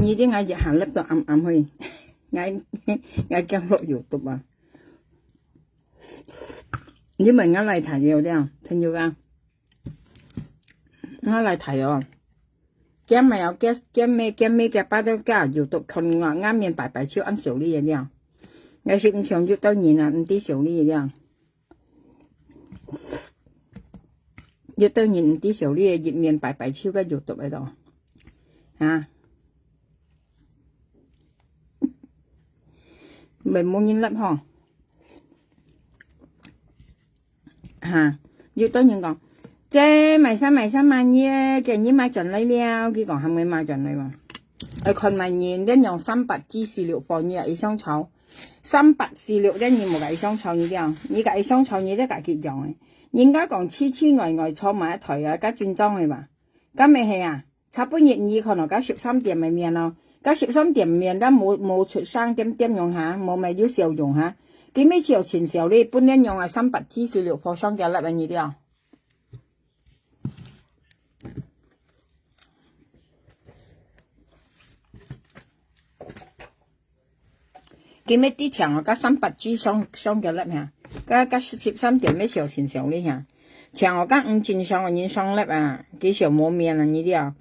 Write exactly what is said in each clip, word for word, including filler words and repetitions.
你知𠊎一下laptop暗暗去，𠊎𠊎驚落YouTube啊！你問𠊎來睇了了，朋友啊，𠊎來睇哦。驚咩哦？驚驚咩？驚咩？驚巴到驚YouTube看𠊎，𠊎面白白手恁笑你个了。𠊎是毋像有兜人啊，毋知笑你个了。 有兜人毋知笑你个一面白白手个YouTube个咯，啊，毋無人立吼，哈，有兜人講，這買啥買啥嘛，你个你買轉來了，佢講還沒買轉來嘛，愛看嘛，你這樣三八G四六four你也一上炒。 三八四六个人無个一上炒你了，你个一上炒你得家己用个。人家講痴痴呆呆坐買一台啊，該正宗个吧？該毋係啊？昨晡日你看到該十三點个面咯，該十三點面都無無出聲，點點用下，無乜有笑容下。佢每次有盡笑哩，本來用个三八G四六four上个粒个你了。 今日啲錢哦，該三八G上上个粒呀，該該十三點要小心小心哩呀。錢哦，該毋正常个人上粒啊，佢就無面啊，你知啊？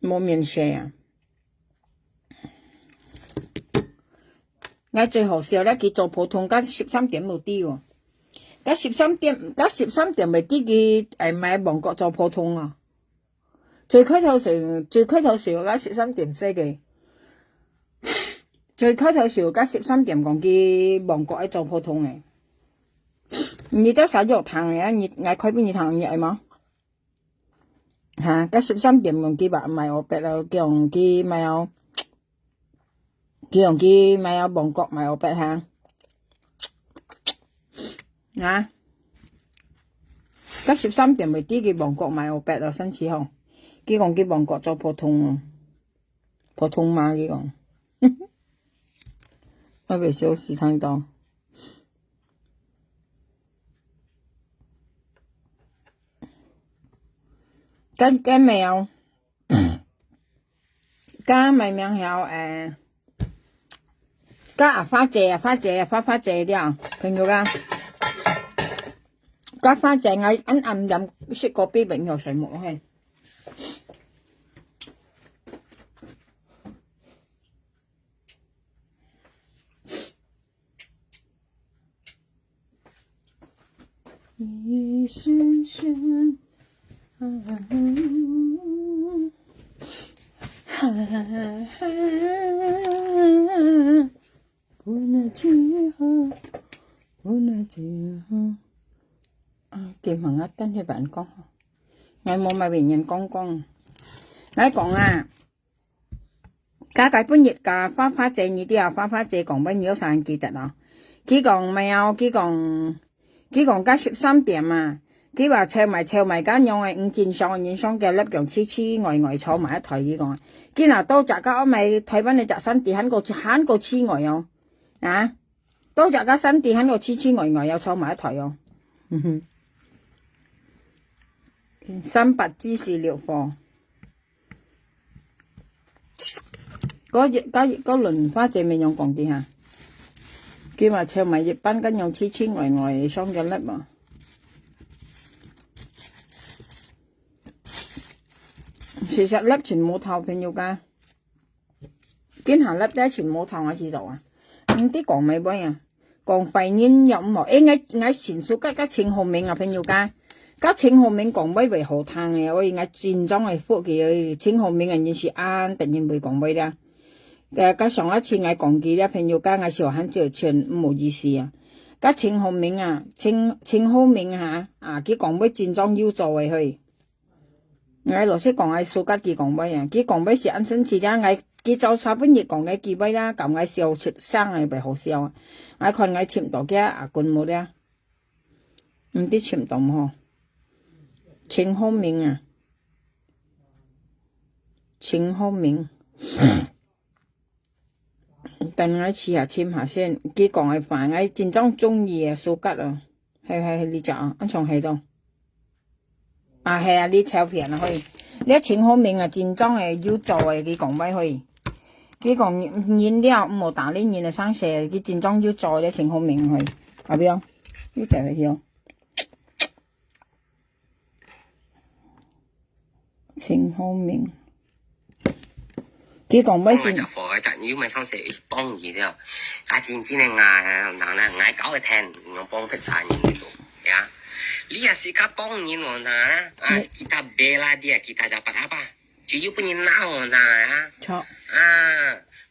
無面勢啊！𠊎最好笑咧，佢做普通，該十三點無知哦。該十三點，該十三點未知佢，哎，買芒果做普通啊。 最開頭時，最開頭時，該十三點寫个。最開頭時，該十三點講佢芒果愛做普通个。你兜啥有聽个啊？你，𠊎開分你聽，你愛無？哈，該十三點講佢買，買五百咯，講佢買哦。 佢講佢買啊芒果買五百哈。啊？該十三點未知佢芒果買五百咯，生氣吼。佢講佢芒果做普通哦，普通嘛，佢講。我被笑死聽到。該該沒有。 該麼个名曉，誒，該阿花姐，阿花姐，花花姐了，朋友啊。該花姐，𠊎暗暗飲食个杯朋友睡目嘿。 一声声，啊，哈哈，本来就好，本来就好。啊，今晚啊，等歇慢講吼，𠊎無買別人講講。來講啊， 該該本日个花花姐，你知啊，花花姐講話你有啥人記得啊？佢講咩啊？佢講，佢講該十三點啊，佢話湊埋湊埋，該樣个五斤上个人上个粒樣痴痴呆呆坐埋一台，佢講，佢若到隻个，哦，買台灣个隻三弟，還過，還過痴呆哦，啊，到隻个三弟，還過痴痴呆呆，要坐埋一台哦。嗯哼。三八G四六four。 該日，該日，該輪花姐妹樣講个哈？佢嘛湊埋一班，該樣痴痴呆呆上个粒嘛。其實粒全無頭，朋友家。今下粒仔全無頭，𠊎知道啊。毋知講咩話啊。 講壞人又毋好。誒，𠊎，𠊎盡suka該該陳鴻明啊，朋友家。該陳鴻明講話會好聽誒，𠊎，𠊎真正會服佢誒。陳鴻明啊，人是恁得人會講話啦。呃，該上一次𠊎講佢啦，朋友家，𠊎笑還少錢，毋好意思啊。該陳鴻明啊，陳，陳鴻明哈，啊，佢講話真正有做誒嘿。 𠊎老實講，𠊎suka佢講話啊，佢講話是恁生趣啦，𠊎，佢早三分日講个句話啦，搞𠊎笑出聲誒，會好笑啊。𠊎看𠊎尋到佢阿君無了，毋知尋到無吼？陳鴻明啊，陳鴻明。 等𠊎試下尋下先，佢講个話，𠊎真正中意个suka哦。係，係，係，這隻哦，恁像係咯。啊，係啊，這條片啊，可以。這陳浩民啊，真正个有做个，佢講話去。佢講人了，毋好打理人个生死，佢真正有做个陳浩民去。後壁，又走去哦。陳浩民。佢講話真，隻貨个隻，你又買上市幫佢了。啊，真正个𠊎，人呢，𠊎搞个天，用幫別儕人个，呀。你也係个幫人哦，那，啊，你，kita bela dia, kita dapat apa? 只有分人鬧，那啊。著。啊，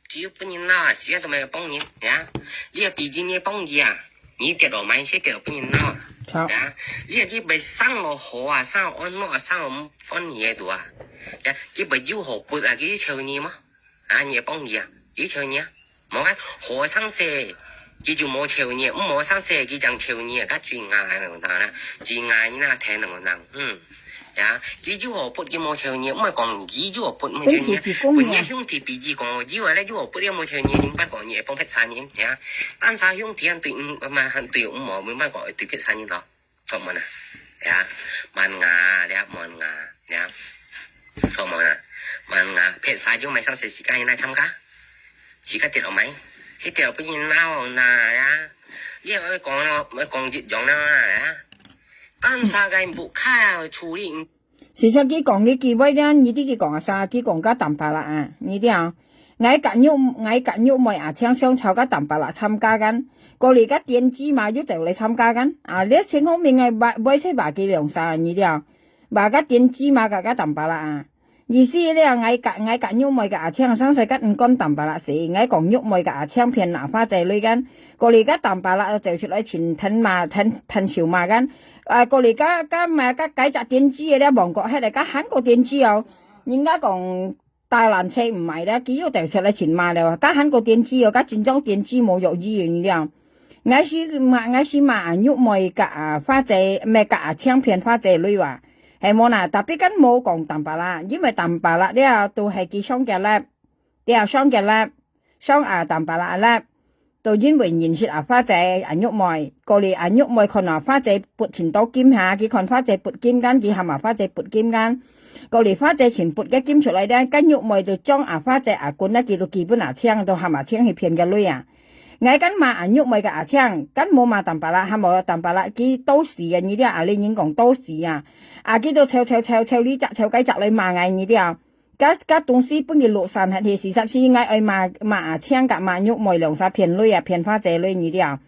只有分人鬧啊，時間都無幫人呀。你也比人个幫佢啊，你跌落埋，先跌落分人鬧啊。著。呀，你也去買生落好啊，生落安樂啊，生落歡喜个度啊。呀，佢買有好不啊，佢去求你嗎？啊，你也幫佢啊，佢求你啊。 無啊，好生死，佢就無笑你，毋好生死，佢正笑你，該最牙个人啦，最牙你那天人啦，嗯，呀，佢就好不佢無笑你，毋係講佢就好不無笑你，本是自講呀。本你兄弟比佢講，有啊咧，有好不你無笑你，明白講你會幫別儕人，呀，但係兄弟還對，嗯，嘛還對，毋好，明白講對別儕人咯。 著無啊？呀，慢啊，了，慢啊，了。著無啊？慢啊，別儕就買上市自家去那參加，自家跌落買，自家跌落分人鬧那呀。你愛講咯，愛講一樣啦呀。但係該屋下處理，事實佢講你機會了，你知佢講啊啥？佢講个坦白啦啊，你知啊？ 𠊎甲玉，𠊎甲玉妹阿青想湊个坦白啦參加間，過來个電子嘛又走來參加間。啊，這新方面个買，買菜買幾兩三二了，買个電子嘛甲个坦白啦啊。意思了，𠊎甲，𠊎甲玉妹个阿青生勢甲毋管坦白啦事，𠊎講玉妹个阿青騙拿花姐鐳間，過來个坦白啦走出來尋，趁嘛，趁，趁手嘛間。啊，過來个，个嘛，个該隻電子个了，亡國迄个，个韓國電子哦，人家講 大蘭車毋賣了，佢又掉出來尋罵了，甲韓國電子哦，甲真正電子無藥醫了。𠊎是罵，𠊎是罵啊，玉妹甲啊，花姐，毋係甲啊，青騙花姐鐳哇。係無啦，tapi kan無講坦白啦，因為坦白啦了，都係佢上个啦，了上个啦，上啊坦白啦啦。 都因為認識啊花姐啊玉妹，過來啊玉妹看啊花姐拔盡多金下，佢看花姐拔金間，佢喊啊花姐拔金間。過來花姐盡拔个金出來咧，該玉妹就將啊花姐啊管啊佢都基本啊青，都喊啊青去騙个鐳啊。𠊎敢罵啊玉妹个阿青，敢無罵坦白啦，喊無坦白啦，佢都死啊，你了啊，你人講都死啊。啊，佢都抄抄抄抄你隻抄該隻來罵𠊎，你了。 該，該東西分佢落山下去，事實是𠊎愛罵，罵阿青甲罵玉妹兩儕騙鐳啊，騙花姐鐳你了。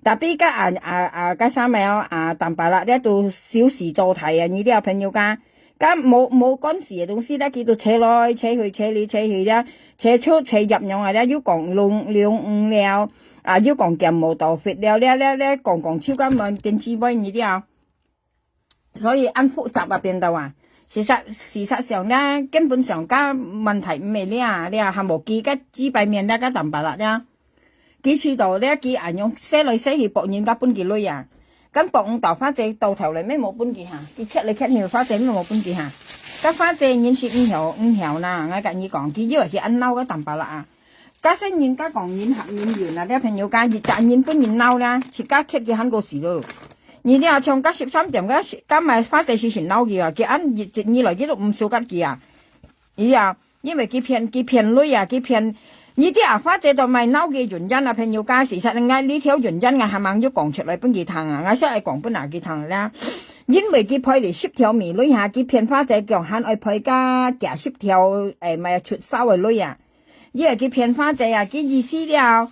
Tapi該啊，啊，啊，該啥物哦，啊，坦白啦，這都小事做大啊，你了朋友家。該無，無關事个東西，這佢都扯來，扯去，扯來，扯去了，扯出，扯入樣啊，了又講龍，龍五了，啊，又講劍無到fit了，了，了，了，講，講手甲問電子杯你了。 所以恁複雜啊，變到啊。事實，事實上呢，根本上个問題毋係了，了還無佢个幾百面了，个坦白啦了。佢試到了，佢恁樣踅來踅去，博人家分佢鐳啊。跟博毋到花姐到頭來，乜無分佢哈。佢蹶來蹶去，花姐乜無分佢哈。个花姐人是毋曉，毋曉啦，𠊎甲你講，佢以為佢恁鬧个坦白啦啊。 假使人家講人合人緣啊，這朋友家，一隻人分人鬧啦，自家蹶佢還過死咯。你這像甲十三點，甲，甲買花姐時辰鬧佢啊，佢恁一，一年來佢都毋輸甲佢啊。佢啊，因為佢騙，佢騙鐳啊，佢騙，你這啊花姐都買鬧佢原因啊，朋友家，事實𠊎這條原因𠊎還吂有講出來分佢聽啊，𠊎先愛講分啊佢聽啦。因為佢賠你十條尾鐳下，佢騙花姐講還愛賠加幾十條，誒，買出燒个鐳啊。 耶，佢騙花姐啊，佢意思了。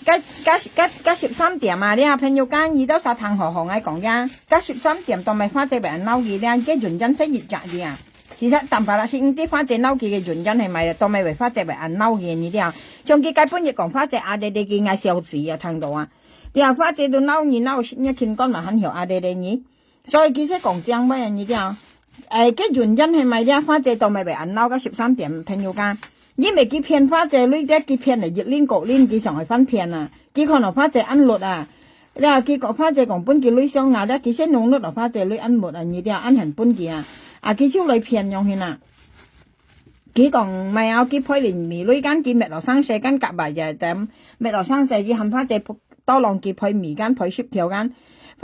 該，該，該，該十三點啊，你啊，朋友間，你兜儕聽好好𠊎講呀。該十三點當咪花姐會恁鬧佢了，該原因係一隻了。事實坦白啦，係毋知花姐鬧佢个原因係麼个，當咪會花姐會恁鬧佢呢了。像佢該本日講花姐啊，你，你，佢𠊎笑死啊，聽到啊。對啊，花姐都鬧你，鬧十日，情感嘛還曉啊，你，你，你。 所以其實講正話啊，你知啊，誒，該原因係麼个？花姐都毋會恁鬧个十三點朋友間，因為佢騙花姐鐳，佢騙了一輪過輪，佢想愛翻騙啊，佢看到花姐恁落啊，了佢講花姐講分佢鐳上啊，了佢先弄落到花姐鐳恁沒啊，你知啊，恁肯分佢啊，啊，佢就來騙樣形啊。 佢講，買後佢賠你米鐳間，佢搣落生事間，甲買一點，搣落生事，佢喊花姐，多浪佢賠米間，賠十條間。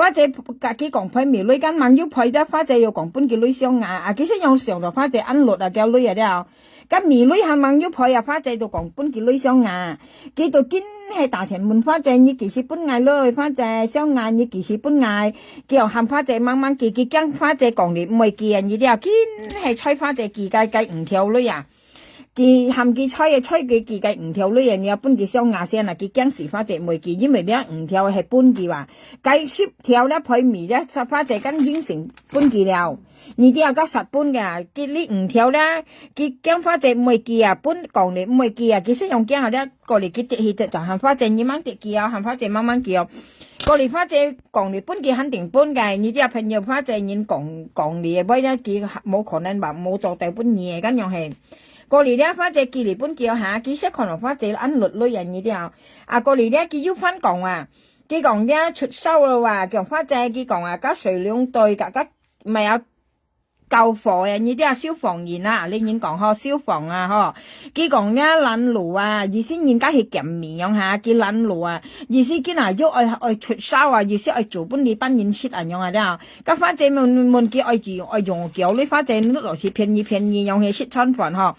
花姐甲佢講賠米鐳，該吂有賠，該花姐又講分佢鐳上牙，啊，佢先用想到花姐恁落啊，交鐳啊了。該米鐳還吂有賠啊，花姐就講分佢鐳上牙。佢就緊係打電問花姐，你幾時分𠊎鐳？花姐，上牙你幾時分𠊎？佢又喊花姐慢慢寄，佢驚花姐講你毋會寄啊，你了，緊係催花姐寄該，該五條鐳啊。 佢喊佢催个，催佢寄个五條鐳个，你愛分佢上牙先啊，佢驚死花姐毋會寄，因為這五條係分佢哇，該十條這賠米這，花姐敢應承分佢了。你這个實分个，佢這五條這，佢驚花姐毋會寄啊，分講你毋會寄啊，佢先用驚啊，這過來佢直去直就喊花姐，你吂得寄哦，喊花姐慢慢寄哦。過來花姐講你分佢肯定分个，你這朋友花姐人講，講你个，尾仔佢無可能吧，無做到分你个，恁樣係。 過來了，花姐寄來分佢下，佢先看到花姐恁落鐳啊，你了。啊，過來了，佢又翻講啊，佢講了出燒了哇，講花姐，佢講啊，甲水龍隊，甲，甲，毋係啊，救火啊，你了消防員啊，你人講吼，消防啊吼，佢講了攔路啊，意思人家去檢米樣下，佢攔路啊，意思佢那又愛，愛出燒啊，意思愛做分你班人食啊樣啊了。甲花姐問，問佢愛用，愛用腳，你花姐你老是便宜便宜，用去食餐飯吼。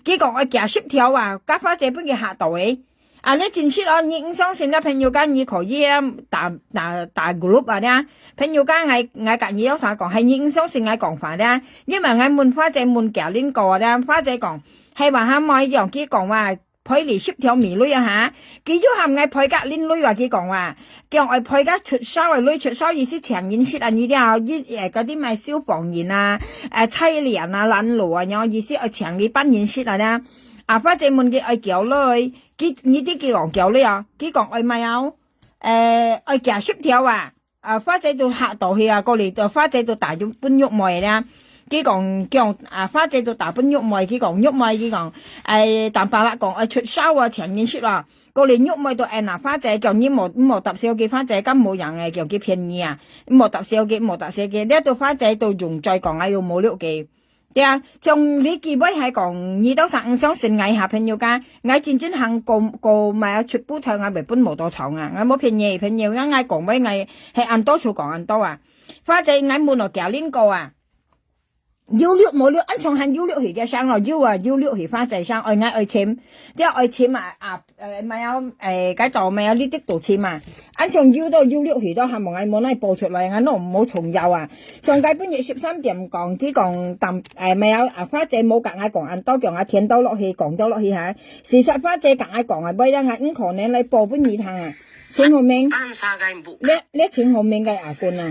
佢講愛寄十條啊，甲花姐分佢嚇到誒。啊，你真實哦，你毋相信，這朋友間你可以啊，打，打，打group啊，這朋友間𠊎，𠊎甲你有啥講，係你毋相信𠊎講法咧，因為𠊎問花姐問幾輪過咧，花姐講，係話下妹用佢講話，賠你十條米鐳啊下，佢又喊𠊎賠甲恁鐳啊，佢講話，叫𠊎賠甲出燒个鐳，出燒意思請人食啊，你了，一，誒，嗰啲咩消防員啊，誒，差人啊，攔路啊，然後意思愛請你班人食啊，這 啊，花姐問佢愛幾鐳，佢，你知佢講幾鐳啊？佢講愛買啊，誒，愛寄十條啊。啊，花姐就嚇到去啊，過來，花姐就打分玉妹啦。佢講，叫，啊，花姐就打分玉妹，佢講，玉妹，佢講，誒，但巴拉講，愛出燒啊，請人食啊。過來玉妹就誒，那花姐叫你莫，莫搭笑佢，花姐敢無樣誒，叫佢騙你啊，莫搭笑佢，莫搭笑佢。這到花姐就用嘴講，哎喲，無了佢。 對啊，像你基本係講，你到時毋相信𠊎下朋友家，𠊎真正行過，過買出布頭，𠊎會分無多長啊，𠊎無便宜朋友，𠊎，𠊎講話，𠊎係恁多就講恁多啊。花姐，𠊎問哦，幾輪過啊？有六無六，恁長還有六去个聲咯，有啊，有六去花姐聲，愛𠊎愛錢，對啊，愛錢啊，啊， 呃，買啊，誒，該度買啊，你得到錢嘛。恁像有到有六去到，還無𠊎無奈報出來，𠊎攏無重要啊。上個本月十三點講，佢講淡，誒，買啊，啊，花姐無甲𠊎講恁多，叫𠊎填到落去，講到落去哈。事實花姐甲𠊎講啊，尾仔𠊎毋可能來報分你聽啊。陳浩明，你，你陳浩明个阿公啊，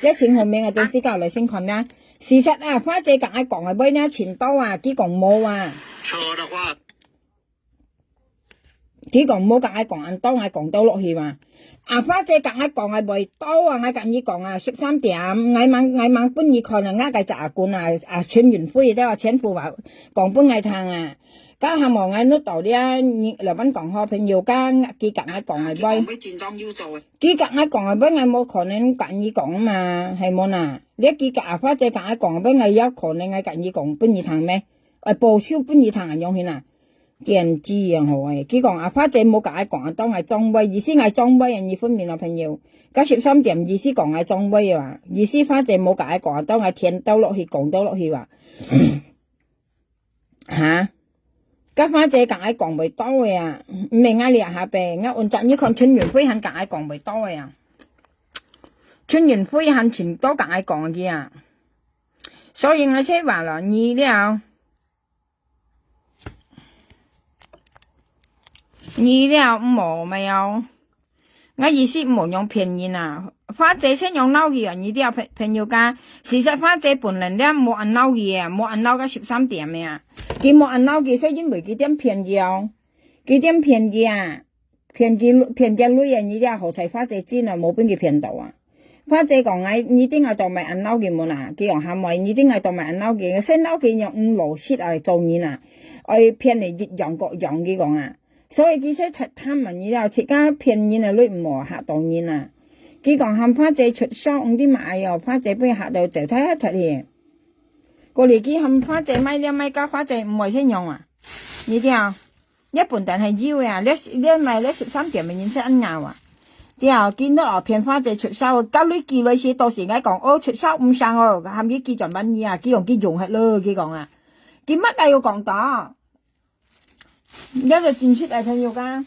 你陳浩明啊，等時間來先看啦。事實啊，花姐甲𠊎講啊，尾仔尋到啊，佢講無啊。佢講無甲𠊎講恁多，𠊎講到落去嘛。啊，花姐甲𠊎講啊，袂到啊，𠊎甲你講啊，十三點，𠊎吂，𠊎吂分你看啊，𠊎个隻阿公啊，啊，陳雲輝，對啊，前夫啊，講分𠊎聽啊。該下無𠊎搿到了，你，老闆講好，朋友間，佢甲𠊎講啊，佢講會，佢甲𠊎講啊，會，𠊎無可能甲你講嘛，係無呐？你佢甲阿花姐甲𠊎講，會，𠊎有可能𠊎甲你講，分你聽咩？愛報銷分你聽啊，樣形啊？ 電子樣好誒，佢講啊，花姐無甲𠊎講啊，當𠊎裝杯，意思𠊎裝杯啊，你分明啊，朋友。該十三點意思講𠊎裝杯啊，意思花姐無甲𠊎講啊，當𠊎填到落去，講到落去啊。哈？該花姐甲𠊎講袂到誒啊，毋免𠊎這下呗，𠊎問責你看陳雲輝還甲𠊎講袂到誒啊。陳雲輝還真多甲𠊎講个啊。所以𠊎才話了，你了 你了毋好咩哦？𠊎意思毋好用騙人啊。花姐先用鬧佢啊，你了朋，朋友家。事實花姐本人了無恁鬧佢啊，無恁鬧到十三點个啊。佢無恁鬧佢，係因為佢點騙佢哦。佢點騙佢啊，騙佢，騙佢鐳啊，你了好彩花姐知啊，無分佢騙到啊。 花姐講𠊎，你知𠊎當賣恁鬧佢無啊？佢講喊𠊎，你知𠊎當賣恁鬧佢，先鬧佢用毋老實啊，做人啊，愛騙你一樣各樣，佢講啊。所以佢先貪，貪問你了，自家騙人啊，你毋好嚇到人啊。佢講喊花姐出手，毋知嘛，哎喲，花姐分嚇到走忒忒去。過來佢喊花姐買了買甲花姐毋會先用啊，你知啊？ 你本旦係有个啊，你，你買了十三點个人出恁鬧啊。對啊，佢拿哦騙花姐出手，該鐳寄來時，到時𠊎講，哦，出手毋成哦，喊佢寄轉還你啊，佢講佢用忒了，佢講啊。佢麼个有講到？這就真實个朋友家。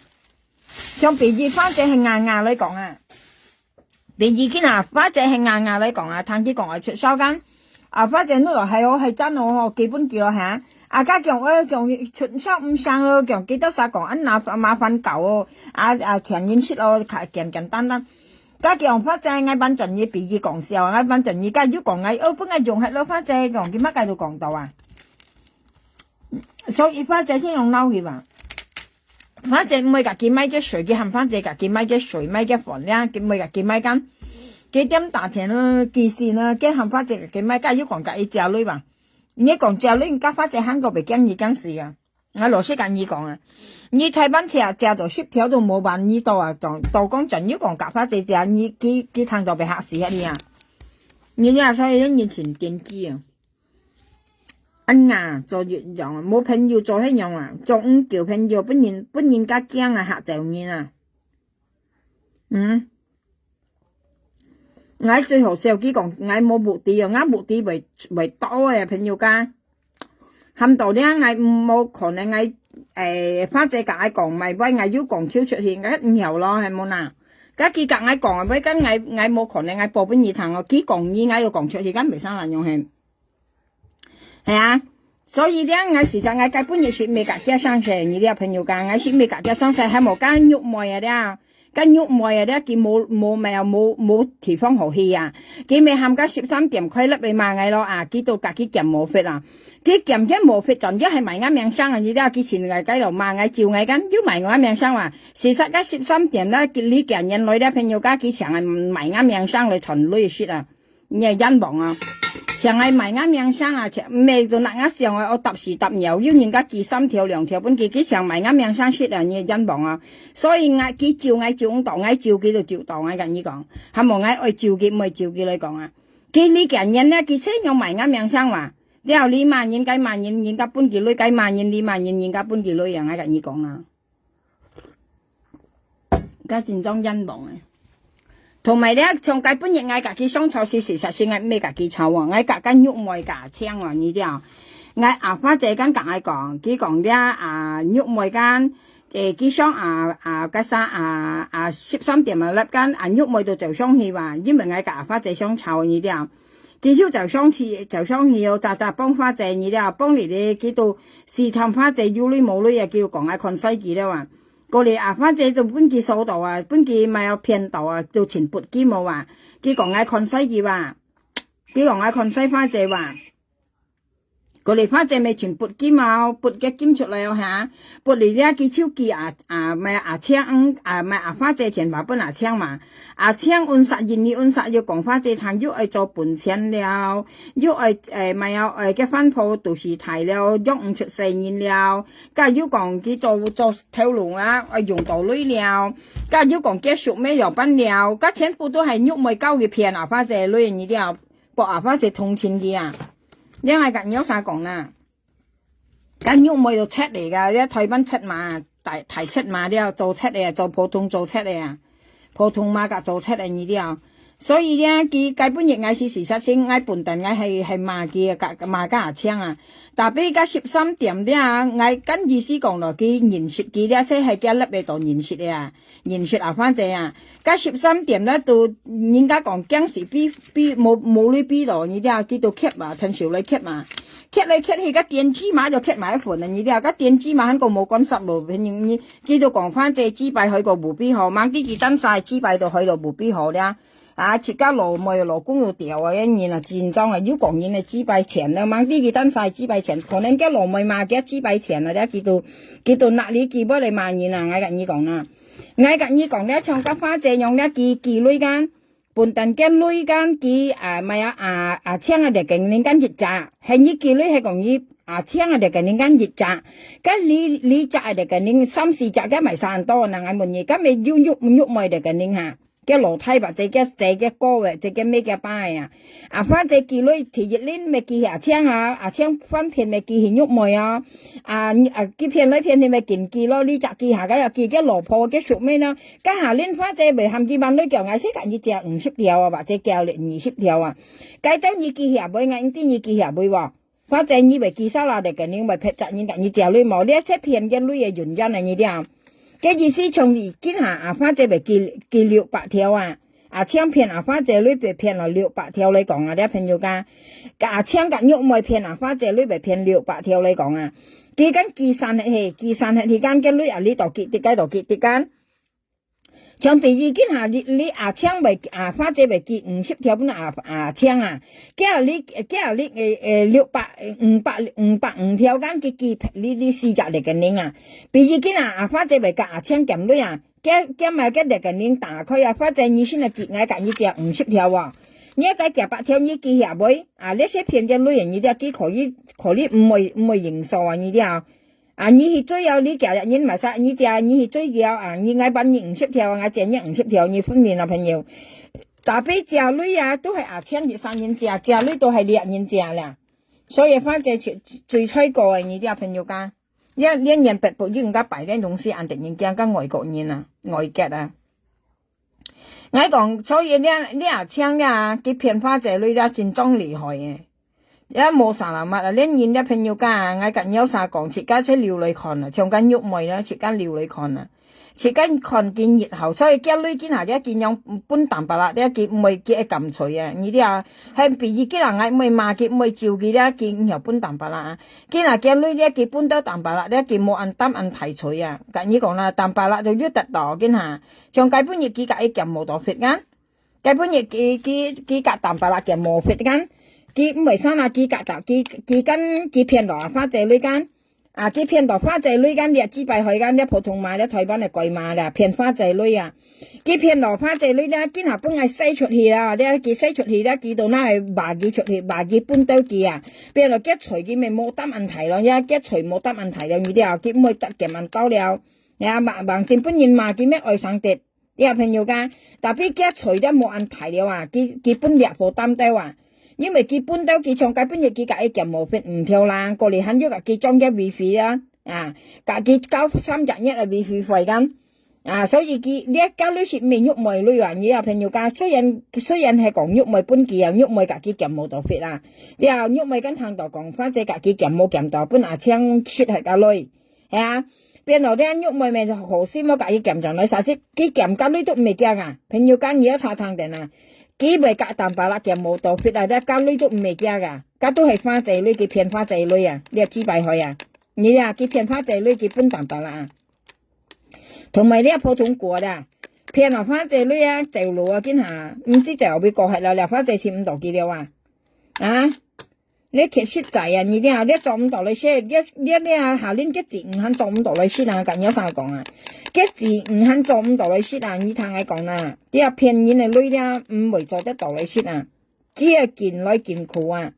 像比喻花姐係牙牙來講啊，比喻佢啊，花姐係牙牙來講啊，聽佢講愛出手間，啊，花姐你落係哦，係真哦，吼，基本佢咯哈。啊，佢講，哎，講出手毋成咯，講幾多儕講，恁那麻煩搞哦，啊，啊，請人食咯，較簡簡單單。佢講花姐，𠊎反正你比喻講笑，𠊎反正你家有講𠊎，哦，本來用忒咯，花姐講，佢麼个都講到啊。所以花姐先用腦去吧。花姐毋會家己買个水，佢喊花姐家己買个水，買个飯了，佢毋會家己買間。佢點打錢咯，寄信咯，佢喊花姐家己買，佢有講家己借鐳吧？你講借鐳，人家花姐喊過袂驚你驚死啊！𠊎老實跟你講啊，你台灣車借到十條都無還你到啊，到，到講真，你講甲花姐借，你，佢，佢聽到會嚇死啊你啊！你啊，所以你真堅持啊！ 恁啊，做一樣，無朋友做係樣啊，做毋夠朋友，分人，分人家驚啊，嚇走人啊。嗯，𠊎最好笑，佢講𠊎無目的啊，𠊎目的袂，袂到个，朋友家。喊到了，𠊎無可能，𠊎，誒，花姐甲𠊎講，買杯，𠊎有講手出去，𠊎毋曉咯，係無啦？該佢甲𠊎講，買間𠊎，𠊎無可能，𠊎報分你聽哦。佢講你，𠊎又講出去，敢袂生人用係？ 係啊，所以咧，𠊎事實𠊎該本日食物價加上升，你了朋友講，𠊎食物價加上升，還無該玉妹啊咧，該玉妹啊咧，佢無，無咩啊，無，無地方好去啊。佢咪喊該十三點開立來罵𠊎咯啊，佢都家己減無fit啊。佢減減無fit，轉咗係賣𠊎命生啊，你了，佢前𠊎該度罵𠊎，照𠊎講，又賣𠊎命生啊。事實該十三點咧，佢李家年來咧，朋友家佢請人賣𠊎命生來賺鐳食啊。 你个冤枉啊！像𠊎賣𠊎命生啊，像，毋係就拿𠊎想啊，我搭屎搭尿，有人家寄三條兩條分佢，佢像賣𠊎命生食啊，你个冤枉啊！所以𠊎，佢咒𠊎咒毋到，𠊎咒佢就咒到，𠊎甲你講，還無𠊎愛咒佢，毋愛咒佢來講啊。佢李家年咧，佢先用賣𠊎命生嘛，了你罵人該罵人，人家分佢鐳，該罵人，你罵人，人家分佢鐳啊，𠊎甲你講啊。 該真正冤枉誒。同埋咧，像該本日𠊎家己上超市，事實上𠊎毋係家己炒哦，𠊎甲該玉妹甲請哦，你知哦。𠊎阿花姐敢甲𠊎講，佢講咧啊，玉妹間，誒，佢想啊，啊，該啥啊，啊，十三點啊，立間啊，玉妹都走上去哇，因為𠊎甲阿花姐相吵，你知哦。 佢就走上去，走上去哦，早早幫花姐你了，幫你咧，佢都試探花姐有鐳無鐳啊，佢又講愛看衰佢了啊。過來啊，花姐就分佢掃到啊，分佢賣騙到啊，就全不見無啊。佢講愛看衰佢哇，佢講愛看衰花姐哇。過來花姐咪全不見哦，不个金出來哦哈，不離了佢就寄啊，啊，賣阿青，啊，賣阿花姐電話分阿青嘛。 阿青暗殺，因為暗殺又講花姐聽，又愛做本錢了，又愛，誒，買啊，誒，个番婆肚屎大了，養毋出細人了。甲又講佢做，做頭路啊，愛用到鐳了。甲又講結束咩要辦了，甲全部都係玉妹教佢騙阿花姐鐳，你了，博阿花姐同情佢啊。你愛甲你有啥講啦？ 該玉妹都賊來个，這台灣賊嘛，大，大賊嘛了，做賊个，做普通做賊个啊，普通嘛甲做賊个你了。所以呢，佢該本日𠊎是事實性，𠊎笨蛋，𠊎係，係罵佢，甲，罵甲阿青啊。Tapi該十三點了，𠊎跟意思講咯，佢認識佢了，這係佢立个到認識个啊。 認識阿花姐啊，該十三點咧，都人家講驚死比，比無，無鐳比咯，你知啊，佢都𥍉嘛，伸手來𥍉嘛，𥍉來𥍉去，該電子碼就𥍉埋一份啊，你知啊，該電子碼還講無關係咯，你，你，佢都講花姐祭拜開個無比好，吂知佢單儕祭拜都開到無比好了。啊，自家老妹老公又掉啊，人啊，真正啊，有講人个祭拜錢了，吂知佢單儕祭拜錢，可能該老妹嘛，佢祭拜錢啊，了佢都，佢都拿你佢無來罵人啊，𠊎甲你講啊。 𠊎甲你講，這像該花姐樣，這佢，佢鐳間，本旦該鐳間，佢，啊，買啊，啊，啊，請啊，就跟人間一隻，係你佢鐳，係講你，啊，請啊，就跟人間一隻。該你，你隻啊，就跟人三四隻，該買三多，那𠊎問你，該咪有玉，玉妹就跟人哈？該老弟或者該姊該哥个，這个乜个爸个啊。啊，花姊寄鐳第一輪乜寄去阿青啊，阿青翻片乜寄去玉妹啊。啊，啊，寄片來片去乜緊寄咯，這隻寄下个又寄，該老婆个叔妹呢？該下輪花姊會喊佢萬鐳叫，𠊎先佮你借五十條啊，或者借二十條啊。該兜你寄去也會，𠊎毋知你寄去也會無？ 花姊你會寄儕啦，這个人會別隻人佮你借鐳無？這切片个鐳个原因啊，你聽。該意思像你今下啊，花姊會寄，寄六百條啊。啊，阿青片啊，花姊鐳會片了六百條來講啊，這朋友講。啊，阿青佮玉妹片啊，花姊鐳會片六百條來講啊。佢講計算下去，計算下去，講該鐳啊，你到寄得，該到寄得講。 像比如今下你，你阿青會，啊，花姊會寄五十條分阿，阿青啊。該下你，該下你，誒，誒，六百，五百，五百五條，講佢寄你，你四隻這个人啊。比如今下，啊，花姊會佮阿青減鐳啊。該，該麼个這个人打開啊，花姊你先來寄，𠊎佮你借五十條哦。你愛該幾百條你寄去也會，啊，這些片个鐳你都要寄可以，可以毋會，毋會認數啊，你知啊。 啊，你去追哦，你寄人買啥，你借，你去追佢哦，啊，你𠊎還你五十條，𠊎借你五十條，你分明啊，朋友。Tapi借鐳啊，都係阿青一儕人借，借鐳都係這人借啦。所以反正最，最衰過个，你知啊，朋友講，這，這年別不應該擺這東西，恁得人驚，跟外國人啊，外國啊。 𠊎講，所以這，這阿青這，佢騙花姊鐳這真正厲害个。也無啥啦嘛，連人這朋友講，𠊎佮你有啥講，自家去留來看啦，像該玉妹啦，自家留來看啦。自家看佢日後，所以該鐳今下這佢樣分淡薄啦，這佢毋會，佢會減衰啊。你知啊，還比如今下𠊎毋會罵佢，毋會咒佢，這佢以後分淡薄啦。今下該鐳這佢分到淡薄啦，這佢無恁擔恁大衰啊。佮你講啦，淡薄啦就有得到，今下。 像該本日佢佮佢減無多血眼，該本日佢，佢，佢佮淡薄啦減無血眼，佢毋會生啦，佢佮，佢，佢跟佢騙到花姊鐳間，啊，佢騙到花姊鐳間，這幾百歲間，這普通嘛，這台灣个鬼嘛啦，騙花姊鐳啊。佢騙到花姊鐳啦，今下本來使出去啦，這佢使出去啦，佢到那會罵佢出去，罵佢分到佢啊，變到結罪佢乜無擔恁大咯，也結罪無擔恁大了，你知啊，佢毋會得減恁多了。 呀，望，望真本人嘛，佢乜愛生得。這朋友講，tapi佢罪了無恁大了啊，佢，佢分了無擔到啊。因為佢分到佢從該本日佢佮佢減無分毋條啦，過來還有佮佢裝个WiFi啊，啊，佮佢交三隻月个WiFi費咁。啊，所以佢，這个鐳係毋係玉妹鐳啊，你這朋友講，雖然，雖然係講玉妹分佢啊，玉妹佮佢減無多血啊。這玉妹跟聽到講，反正佮佢減無減到，分阿青食係个鐳。 係啊，變到這玉妹妹就好心，𠊎佮佢減轉來，啥事佢減該鐳都毋會驚啊。朋友講你愛查聽等啊，佢會佮淡薄啦減無多血啊，這該鐳都毋會驚啊，該都係花姊鐳，佢騙花姊鐳啊，這幾百歲啊，你啊，佢騙花姊鐳，佢分淡薄啦啊。同埋這普通過啦，騙了花姊鐳啊，走路啊，今下，毋知走到邊个去了，這花姊尋毋到佢了啊。啊？ 這確實在啊，你這，這做毋到來食，這，這，這下恁个子女還做毋到來食啊，佮你有啥講啊？个子女還做毋到來食啊，你聽𠊎講啊，這騙人个鐳這毋會做得到來食啊，只係緊來緊苦啊。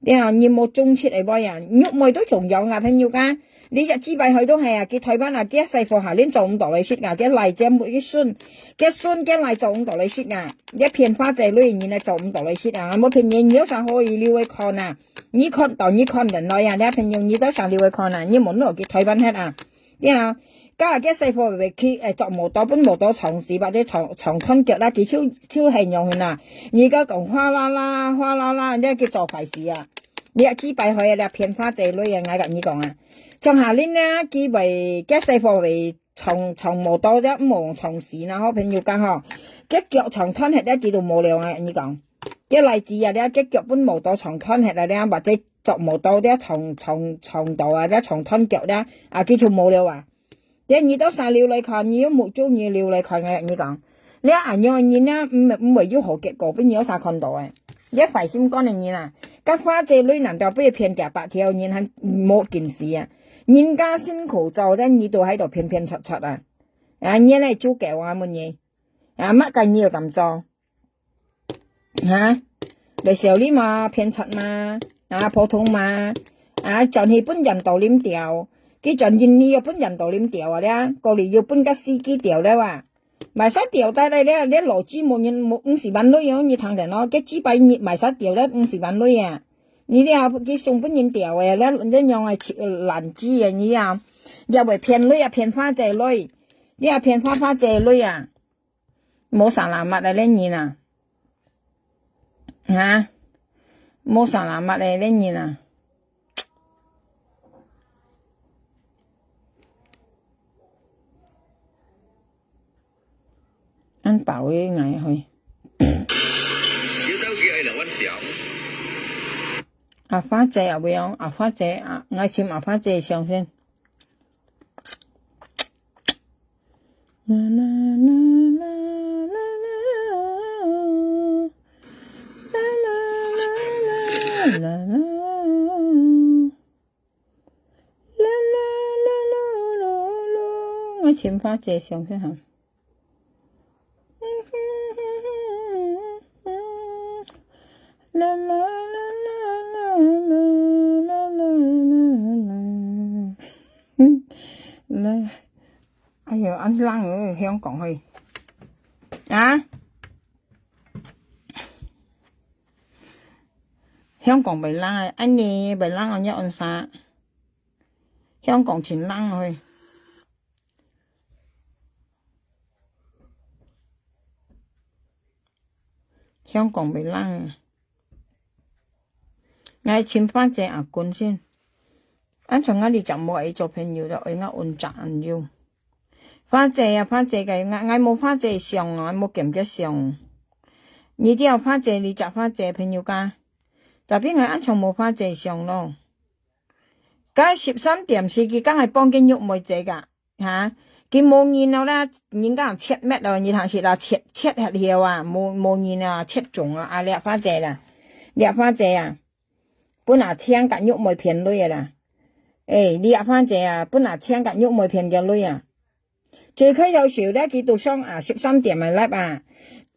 這你無種出來啵啊，玉妹都共樣啊，朋友講，你這幾百歲都係啊，佢台灣啊，佢細貨下恁做毋到來食啊，佢來這每一孫，佢孫佢來做毋到來食啊，這騙花姊鐳人來做毋到來食啊，無騙人，你有啥好意留來看啊？ 你看到你看等來啊，這朋友你到啥留來看啊？你無拿佢台灣忒啊？對啊，該个細貨會去，誒，做無到，分無到長時，或者長，長短腳啦，佢就，就係樣啊。你个講嘩啦啦，嘩啦啦，你去做壞事啊！你幾百歲啊，你騙花姊鐳啊，𠊎佮你講啊。像下恁呢，佢會，該細貨會長，長無到，這毋好長時啦，好朋友講吼。該腳長短忒了，佢都無了啊，你講。 該例子啊，這个腳分無到長短忒啊，這或者做無到這長，長，長度啊，這長短腳這，啊，佢就無了啊。這你到啥留來看，你有目珠你留來看啊，你講。這恁樣个人啊，毋，毋會有好結果，分你有啥看到誒。這壞心肝个人啊，該花姊鐳難道分騙幾百條人還無見識啊？人家辛苦做，這你都喺度騙騙賊賊啊！啊，你來做狗啊，問你。啊，麼个你又敢做？ 哈？會笑你嘛，騙賊嘛，啊，普通嘛，啊，轉去分印度啉掉，佢轉印尼又分印度啉掉啊，這，過來又分个司機掉了啊。賣煞掉忒咧，這，這老雞無人，無五十萬鐳哦，你聽等哦，該幾百日賣煞掉咧五十萬鐳啊！你這佢送分人掉个，這，這樣个爛雞啊！你啊，也會騙鐳啊，騙花姐鐳，你啊騙花花姐鐳啊！無salamat啊，這人啊！哈？無salamat啊，這人啊！ 恁飽个𠊎去。你兜叫愛兩碗小。阿花姐啊，會哦，阿花姐啊，𠊎尋阿花姐相先。啦啦啦啦啦啦，啦啦啦啦啦。 啦啦啦啦啦啦，𠊎尋花姐相先哈。啦啦啦啦啦啦啦啦啦啦。來，哎喲，恁冷哦，香港去。啊？ 香港袂冷个，恁呢袂冷个，你按啥？香港真冷个。香港袂冷个。𠊎尋花姐阿君先。恁像𠊎這隻無愛做朋友了，愛𠊎運隻恁樣。 花姐啊，花姐个，𠊎，𠊎無花姐相啊，𠊎無感覺相。你知道花姐，你隻花姐朋友家，tapi𠊎恁像無花姐相咯。該十三點是佢講係幫佢玉妹姐个，哈？佢無人了啦，人家切滅了，你聽是啦，切，切忒了啊，無，無人啊，切中啊，啊，這花姐啦，這花姐啊。 分阿青佮玉妹騙鐳个啦。誒，你阿番姐啊，分阿青佮玉妹騙个鐳啊。最開頭時咧，佢都上啊十三點个live啊。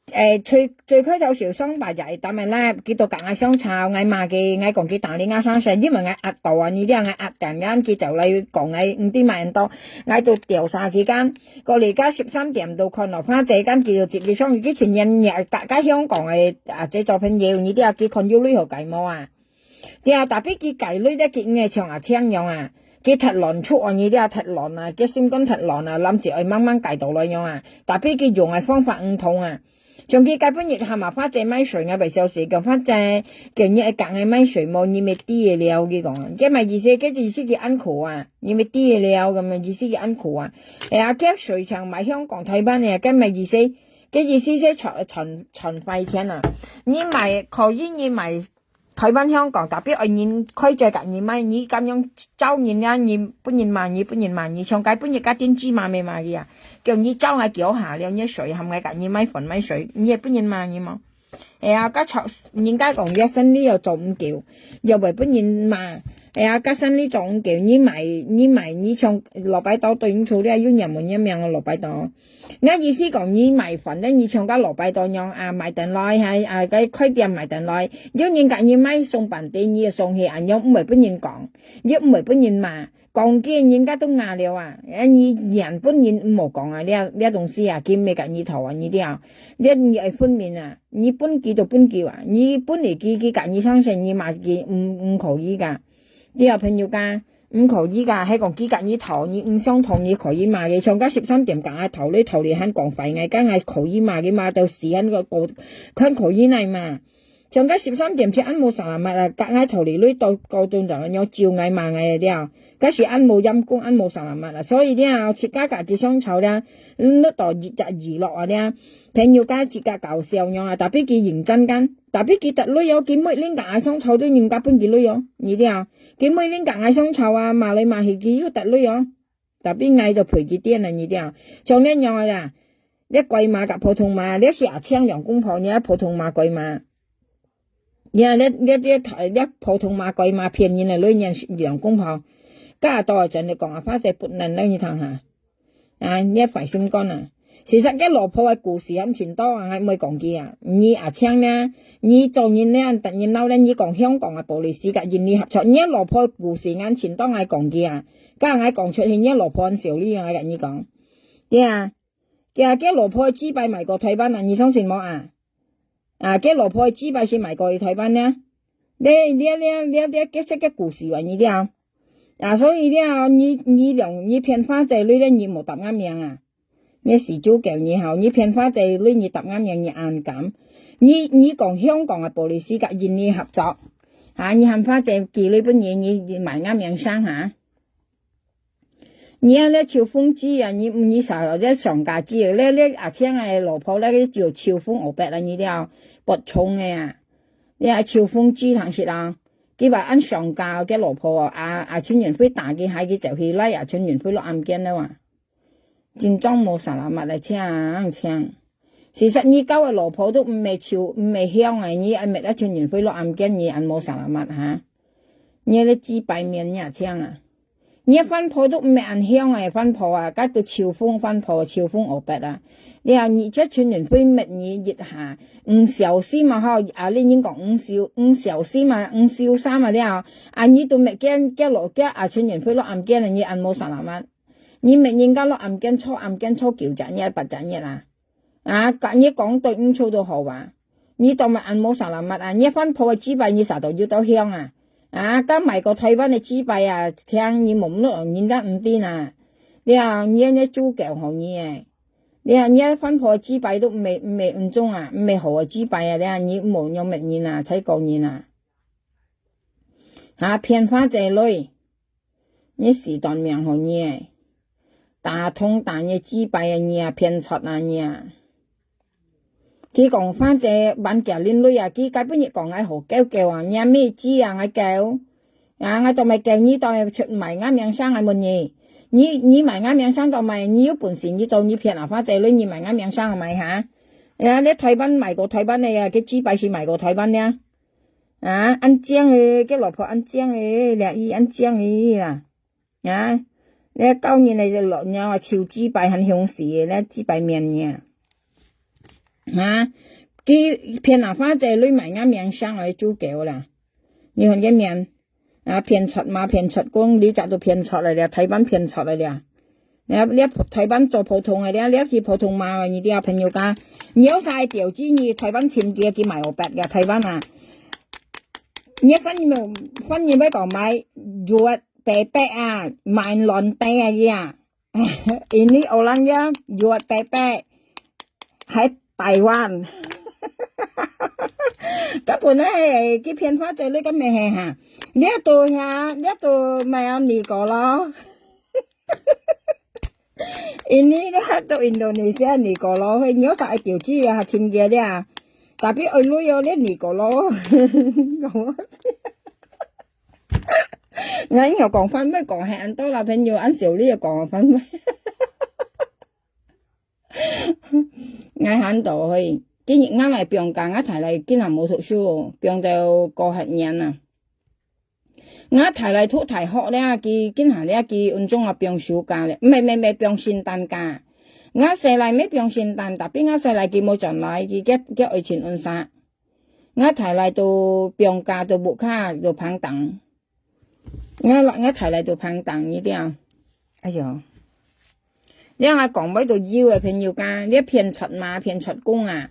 誒，最，最開頭時上八日一點个live，佢都佮𠊎相吵，𠊎罵佢，𠊎講佢打你，𠊎生氣，因為𠊎壓到啊，你這樣𠊎壓定，然後佢就來講𠊎毋知麼人到，𠊎都調查期間，過嚟到十三點都看到番姐，間佢就接佢上，佢前年也佮，佮香港个啊，這做朋友，你這樣佢看有鐳好計無啊？ 對啊，tapi佢解鐳咧，佢毋係像阿青樣啊，佢忒亂出啊，你這忒亂啊，佢心肝忒亂啊，諗住愛慢慢解到來樣啊。Tapi佢用个方法毋同啊。像佢該本日喊阿花姐買水，𠊎會笑死，講花姐，叫你愛教𠊎買水無？你乜知个了，佢講，該麼意思，該意思佢恁苦啊，你乜知个了，咁樣意思佢恁苦啊。哎呀，該水像買香港、台灣个，該麼意思，該意思係賺，賺，賺快錢啊。你買，可以你買 台灣、香港，tapi愛人開嘴佮你買，你咁樣招人啊，你分人罵，你分人罵，你像該本日該電視罵乜罵佢啊，叫你招𠊎叫下了，你水喊𠊎佮你買飯買水，你也分人罵你無？哎呀，該吵，人家講這生理又做毋久，又會分人罵。哎呀，該生理做毋久，你買，你買，你像老闆到對應出了，有人無人命个老闆到。 𠊎意思講，你賣飯咧，你像該老闆到樣啊，賣等來，還，啊，該開店賣等來，有人佮你買送飯仔，你就送去，恁樣毋會分人講，又毋會分人罵。講佢人家都罵了啊，啊，你原本人毋好講啊，這，這東西啊，佢毋係佮你討啊，你知啊？這你愛分明啊，你分佢就分佢啊，你分你佢，佢佮你相信，你罵佢，毋，毋可以个。你有朋友講， 毋可以个，係講佢佮你討，你毋想討，你可以罵佢。像該十三點佮𠊎討鐳，討鐳還講壞𠊎，該𠊎可以罵佢，罵到死，還過，過，還可以哪罵？像該十三點就恁無salamat啊，佮𠊎討鐳鐳到高中就恁樣招𠊎罵𠊎了。該時恁無陰功，恁無salamat啊，所以了，自家佮佢相吵了，落到一隻娛樂啊了，朋友間自家搞笑樣啊，tapi佢認真間，tapi佢得鐳哦，佢每輪佮𠊎相吵都人家分佢鐳哦，你知啊？ 佢每輪佮𠊎相吵啊，罵來罵去，佢又得鐳哦。Tapi𠊎就陪佢癲啊，你知啊？像恁樣啊啦，這鬼罵佮普通罵，這係阿青兩公婆，你這普通罵鬼罵。你啊，這，這，這，這普通罵鬼罵騙人个，鐳人兩公婆。該到真个講啊，花姐不能了，你聽下。 啊，你壞心肝啊！事實該老婆个故事還盡多啊，𠊎毋會講佢啊。你阿青呢？你做人呢，逐日鬧咧，你講香港个policy佮印尼合作，你老婆个故事還盡多，𠊎講佢啊。該𠊎講出去，你老婆還笑你啊，𠊎佮你講。對啊，佢个老婆个雞排賣過台灣啊，你相信無啊？啊，佢老婆个雞排係賣過去台灣呢？這這這這這个係个故事啊，你知啊？啊，所以了，你你兩你騙花姐鐳了，你無答𠊎名啊？你死豬狗你好，你騙花姐鐳，你答𠊎名，你恁敢？你你講香港个police佮印尼合作，哈，你喊花姐寄鐳分你，你你賣𠊎名聲哈？ 你啊，這秋風雞啊，你你啥這上家雞，這這阿青个老婆，這个就秋風烏白啊，你了，不重个啊，這秋風雞通食啊，佢話恁上家个老婆啊，啊啊陳雲輝打佢，害佢走去，拉啊陳雲輝落暗間了啊，真正無salamat个，青青。 事實你交个老婆都毋係臭，毋係香个，你愛搣啊陳雲輝落暗間，你恁無salamat哈？你个雞排面也青啊！你个番婆都毋係恁香个番婆啊，該都秋風番婆，秋風烏白啊！了，你這陳雲輝搣你一下，毋小心啊吼，啊，你人講毋小，毋小心啊，毋小心啊了，啊，你都搣見，叫落，叫啊陳雲輝落暗間了，你恁無salamat！你搣人家落暗間坐，暗間坐九隻月、八隻月啊！ 啊，佮你講對毋住都好啊。你當麼恁無salamat啊？你番婆个雞排你啥都有到香啊？啊，該賣過台灣个雞排啊，請你無落人家毋知啊。了，你个豬狗好你誒。了，你个番婆个雞排都毋係毋係恁種啊，毋係好个雞排啊，了，你無用搣人啊，才講人啊。哈，騙花姐鐳。 你死斷命好你誒！打通打你雞排啊你啊，騙出啊你啊！佢講反正還佢恁鐳啊，佢該本日講𠊎好狗狗啊，你啊咩雞啊，𠊎狗。啊，𠊎當賣狗，你當賣出賣𠊎名聲，𠊎問你。你你賣𠊎名聲當賣，你有本事你做你騙啊，反正鐳你賣𠊎名聲啊賣哈？啊，你台灣賣過台灣个啊，佢雞排係賣過台灣个啊？ 啊，恁靚誒，佢老婆恁靚誒，掠伊恁靚誒啦。啊，你教人來落鳥啊，臭雞排還凶死誒，你雞排面呢？啊，佢騙啊花姐鐳賣𠊎名聲來豬狗啦。你看佢面，啊，騙出嘛，騙出公，你早都騙出來了，台灣騙出來了。 你你台灣做普通个，你你去普通嘛，你啲朋友家，你有啥个條件，你台灣尋佢，佢賣五百个台灣啊。你反正反正要講買肉白白啊，買卵白啊，佢啊，因為有人个肉白白，還台灣。根本係佢騙花姐，你敢毋係哈？你都遐，你都買有尼果咯。 因為你還到Indonesia尼果咯，你有啥愛條件啊，還尋佢了。Tapi愛鐳哦，你尼果咯。𠊎又講番話講係恁多啦，朋友，恁少你又講番話。𠊎還到去，今日𠊎來放假，𠊎大倈今日無讀書哦，放到過學年啊。 𠊎大倈讀大學了，佢今下了，佢運中啊放暑假了，毋係，毋係，毋係，放聖誕假。𠊎細倈乜放聖誕，tapi𠊎細倈佢無轉來，佢佢佢愛尋安啥。𠊎大倈都放假，都屋下都放蕩。𠊎𠊎大倈都放蕩，你知啊？哎喲！ 你𠊎講話都有个朋友家，你騙出嘛，騙出公啊！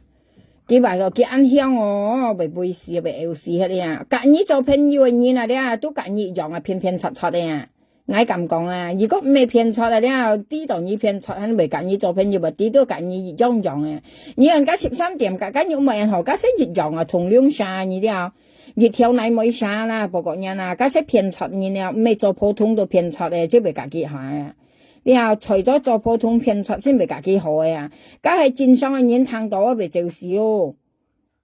佢話个佢恁香哦，會背時，會枵時迄个啊！甲你做朋友个人啊，你啊，都甲你一樣啊，騙騙出出个啊！𠊎敢講啊，如果毋係騙出啊，你啊，知道你騙出，還會甲你做朋友，會知道甲你一樣樣个。你人家十三點，甲甲你毋係好，甲係一樣啊，同樣啥，你知啊？一條泥尾沙啦，不過人啊，甲係騙出人了，毋係做普通都騙出个，就會甲佢下啊。 了，除咗做普通騙出先會甲佢好个啊，該係正常个人聽到會走死咯。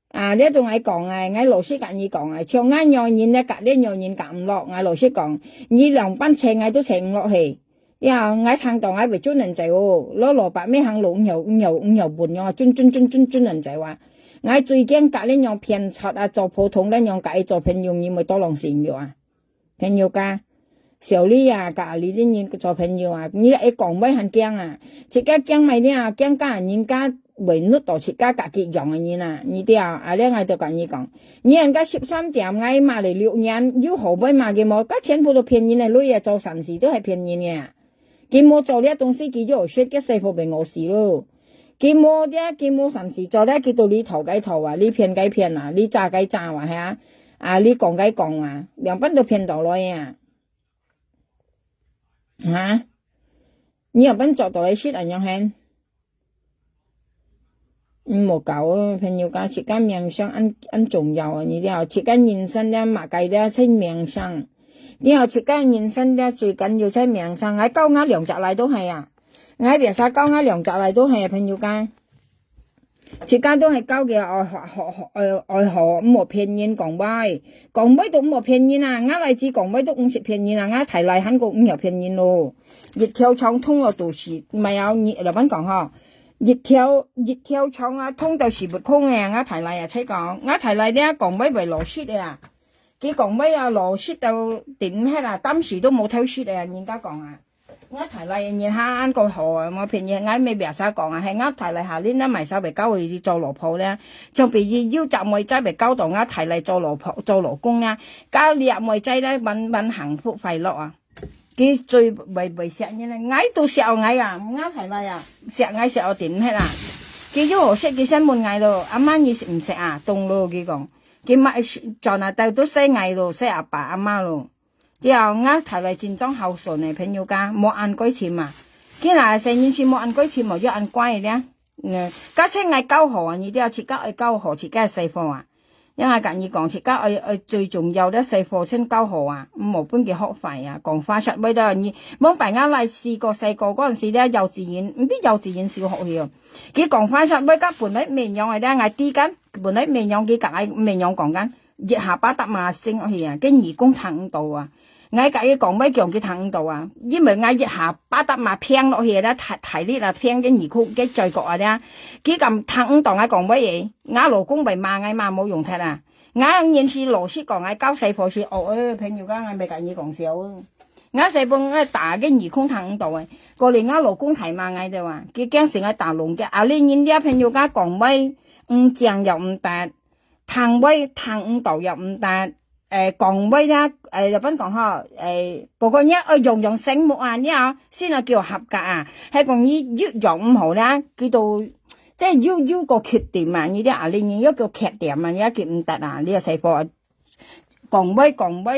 啊，這種𠊎講啊，𠊎老實甲你講啊，像𠊎樣人咧，甲這樣人甲毋落，𠊎老實講，你兩班車𠊎都坐毋落去。了，𠊎聽到𠊎會轉人走哦，老老伯咩行路，毋曉毋曉毋曉問樣啊，轉轉轉轉轉人走啊。𠊎最驚甲這樣騙出啊，做普通這樣甲佢做朋友，你會多浪死了啊。 朋友家，小李啊，甲阿李這人做朋友啊，你愛講話還驚啊，自家驚咩呢啊，驚甲人家會搦到自家甲佢樣个人啊，你知啊？啊，這𠊎就甲你講，你人家十三點，𠊎罵你六年，有後尾罵佢無？甲全部都騙人个，鐳啊，做善事都係騙人个啊。佢無做這東西，佢就有說个師傅會餓死咯。佢無這，佢無三時做這，佢都你討該討啊，你騙該騙啊，你詐該詐啊，係啊，啊，你講該講啊，兩半都騙到來啊。哈？你有本做到來食啊，樣形？毋好搞哦，朋友家，自家名聲恁，恁重要啊，你了，自家人生了，麼个了，係名聲。你了，自家人生了，最緊要係名聲。𠊎教𠊎兩隻倈都係啊，𠊎biasa教𠊎兩隻倈都係啊，朋友家。自家都係教佢愛學，學，學，愛，愛學，毋好騙人講話。講話都毋好騙人啊！𠊎倈子講話都毋識騙人啊！𠊎大倈還過毋曉騙人咯。一條腸通了肚屎，毋係啊，你，老闆講吼，一條，一條腸啊，通到屎朏空个啊！𠊎大倈啊，才講，𠊎大倈咧講話會老實个啊！佢講話啊，老實到頂忒啊，擔屎都無偷食个啊！人家講啊！ 𠊎大倈个人哈恁个好啊，無騙你，𠊎乜biasa講啊，係𠊎大倈下輪啊，買儕會交佢做老婆咧，像比如有隻妹仔會交到𠊎大倈做老婆、做老公咧，該這妹仔咧，滿，滿幸福快樂啊。佢最會，會惜人咧，𠊎都惜𠊎啊，𠊎大倈啊，惜𠊎惜到頂忒啊。佢又好惜，佢先問𠊎咯，阿媽你識毋識啊？懂咯，佢講，佢嘛轉啊，到都識𠊎咯，識阿爸阿媽咯。 對，𠊎大倈真正孝順个朋友家，無恁該尋啊。佢若細人時無恁該尋哦，又恁乖个咧。嗯，假使𠊎教好啊，你都自家愛教好自家个細貨啊。因為𠊎甲你講，自家愛，愛最重要个細貨先教好啊，毋好分佢學壞啊。講話煞話个，你，往擺𠊎倈四個細個嗰陣時咧，幼稚園，毋知幼稚園小學去哦。佢講話煞話甲本來毋係樣个咧，𠊎知間，本來毋係樣，佢甲𠊎毋係樣講間。 一下巴達馬升落去啊，該耳公聽毋到啊。𠊎甲佢講話，佢講佢聽毋到啊，因為𠊎一下巴達馬砰落去啊，大，大力啊砰該耳公，該嘴角啊咧，佢敢聽毋到𠊎講話个，𠊎老公會罵𠊎罵無用忒啊。𠊎人係老實講，𠊎交細貨係，哦，哎，朋友家，𠊎毋係甲你講笑哦。𠊎細貨𠊎打該耳公聽毋到个，過來𠊎老公大罵𠊎个啊，佢驚死𠊎打聾个。啊，你人家朋友家講話，毋正又毋得。 聽話聽毋到又毋得，誒，講話啦，誒，日本講吼，誒，不過你愛樣樣醒目啊，你啊，先來叫合格啊。係講你一樣毋好啦，佢都，即係有，有個缺點嘛，你這啊，你，你有個缺點嘛，你也記毋得啊，你个細貨啊，講話，講話，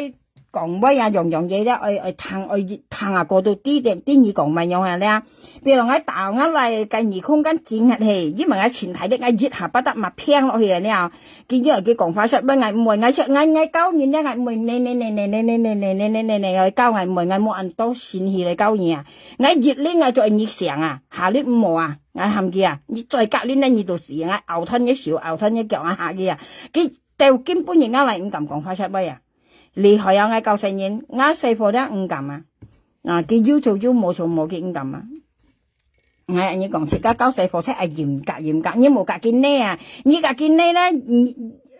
講話啊，樣樣嘢咧，愛，愛聽，愛聽啊，過到知个，知你講麼樣啊咧。比如𠊎打𠊎倈个耳空間整核去，因為𠊎前台咧，𠊎一下巴達嘛砰落去啊咧。佢因為佢講話煞話，𠊎毋會，𠊎說，𠊎，𠊎教人咧，𠊎毋會，呢，呢，呢，教𠊎毋會，𠊎無恁多心氣來教你啊。𠊎一輪𠊎就愛你醒啊，下輪毋好啊，𠊎喊佢啊，你再隔輪咧，你就死，𠊎拗斷你手，拗斷你腳啊，下去啊。佢 到今晡日𠊎倈毋敢講話煞話啊。厲害啊，𠊎教細人，𠊎細貨咧毋敢啊。啊，佢有就有，無就無，佢毋敢啊。𠊎恁樣講，自家教細貨才愛嚴格嚴格，你無甲佢呢啊，你甲佢呢咧，你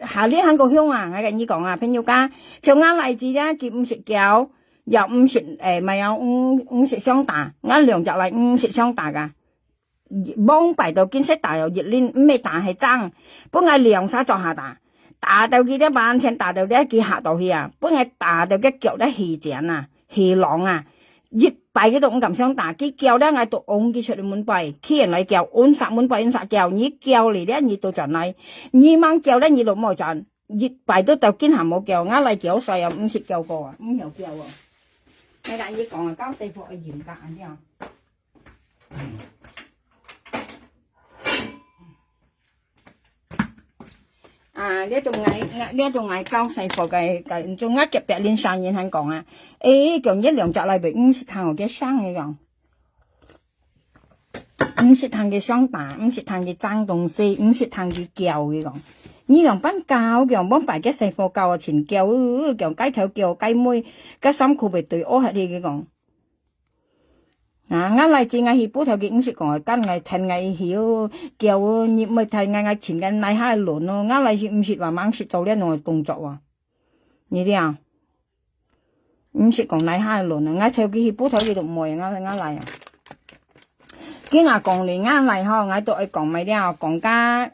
下日還過凶啊！𠊎甲你講啊，朋友家，像𠊎倈子咧，佢毋識叫，又毋識，誒，毋係啊，毋，毋識相打，𠊎兩隻倈毋識相打啊。 往擺到見識打了一輪，毋係打係爭，分𠊎兩儕做下打，打到佢兜完全打到咧，佢嚇到去啊，分𠊎打到佢腳咧起繭啊，起癰啊，一擺佢都毋敢相打，佢叫咧，𠊎都擁佢出去門背，企人來叫，穩煞門背，穩煞叫，你叫你咧，你都轉來，你吂叫咧，你都莫轉，一擺都到今還無叫，𠊎倈叫衰啊，毋識叫過啊，毋曉叫啊。𠊎甲你講啊，教細貨愛嚴格恁樣。 啊，這種𠊎，𠊎，這種𠊎教細貨个，个，種𠊎隔壁鄰舍人還講啊，誒，強一兩隻來袂，毋識聽𠊎个聲个講，毋識聽佢相打，毋識聽佢爭東西，毋識聽佢叫佢講。你兩班教佢講，往擺个細貨教啊，全叫，呃，呃，叫雞頭叫雞尾，該衫褲會對屙下去佢講。 啊，𠊎倈子𠊎去晡頭佢毋識講，跟𠊎，跈𠊎去哦，叫哦，你莫跈𠊎，𠊎尋个泥下輪哦。𠊎倈子毋識話，吂識做這種个動作哦。你知啊？毋識講泥下輪啊，𠊎帶佢去晡頭佢都毋會，𠊎，𠊎倈啊。今仔講你，𠊎倈吼，𠊎都愛講麼个了，講甲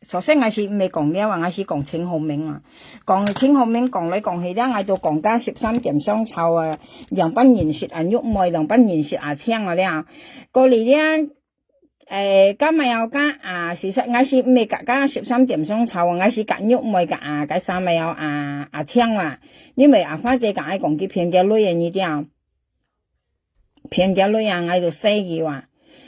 首先，𠊎係毋係講了啊，𠊎係講盡好明啊。講盡好明，講來講去了，𠊎都講到十三點上晝啊，兩班人食啊肉糜，兩班人食啊青啊了。過來了，誒，該麼个啊，其實𠊎係毋係佮該十三點上吵啊，𠊎係佮玉妹佮啊，該三个啊，啊，阿強啊，因為阿花姐佮𠊎講佢騙佢鐳啊，你知啊，騙佢鐳啊，𠊎就洗佢啊。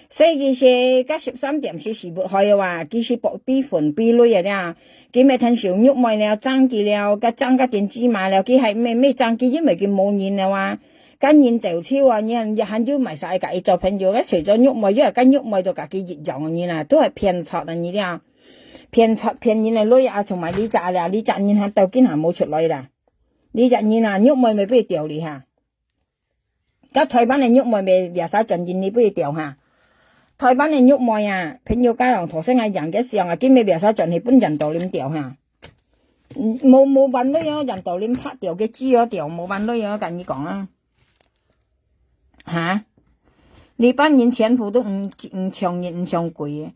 洗佢係該十三點係死不開啊，佢係不，不分不鐳啊，佢乜聽小玉妹了，爭佢了，該爭該電子碼了，佢還乜，乜爭佢，因為佢無人了啊。 該人走手啊，你還，還有麼儕佮佢做朋友，該除咗玉妹，因為該玉妹都佮佢一樣个人啊，都係騙賊个人啊，騙賊騙人个鐳啊，從埋這隻了，這隻人還到今還無出來啦。這隻人啊，玉妹乜分佢釣哩哈。該台灣个玉妹乜biasa轉印尼分佢釣哈。台灣个玉妹啊，朋友家人頭先𠊎贏个時候啊，佢乜biasa轉去分印度人釣哈。嗯，無，無辦法哦，印度人拍釣个，煮哦釣，無辦法哦，佮你講啊。 哈？這班人全部都毋，毋像人，毋像鬼个。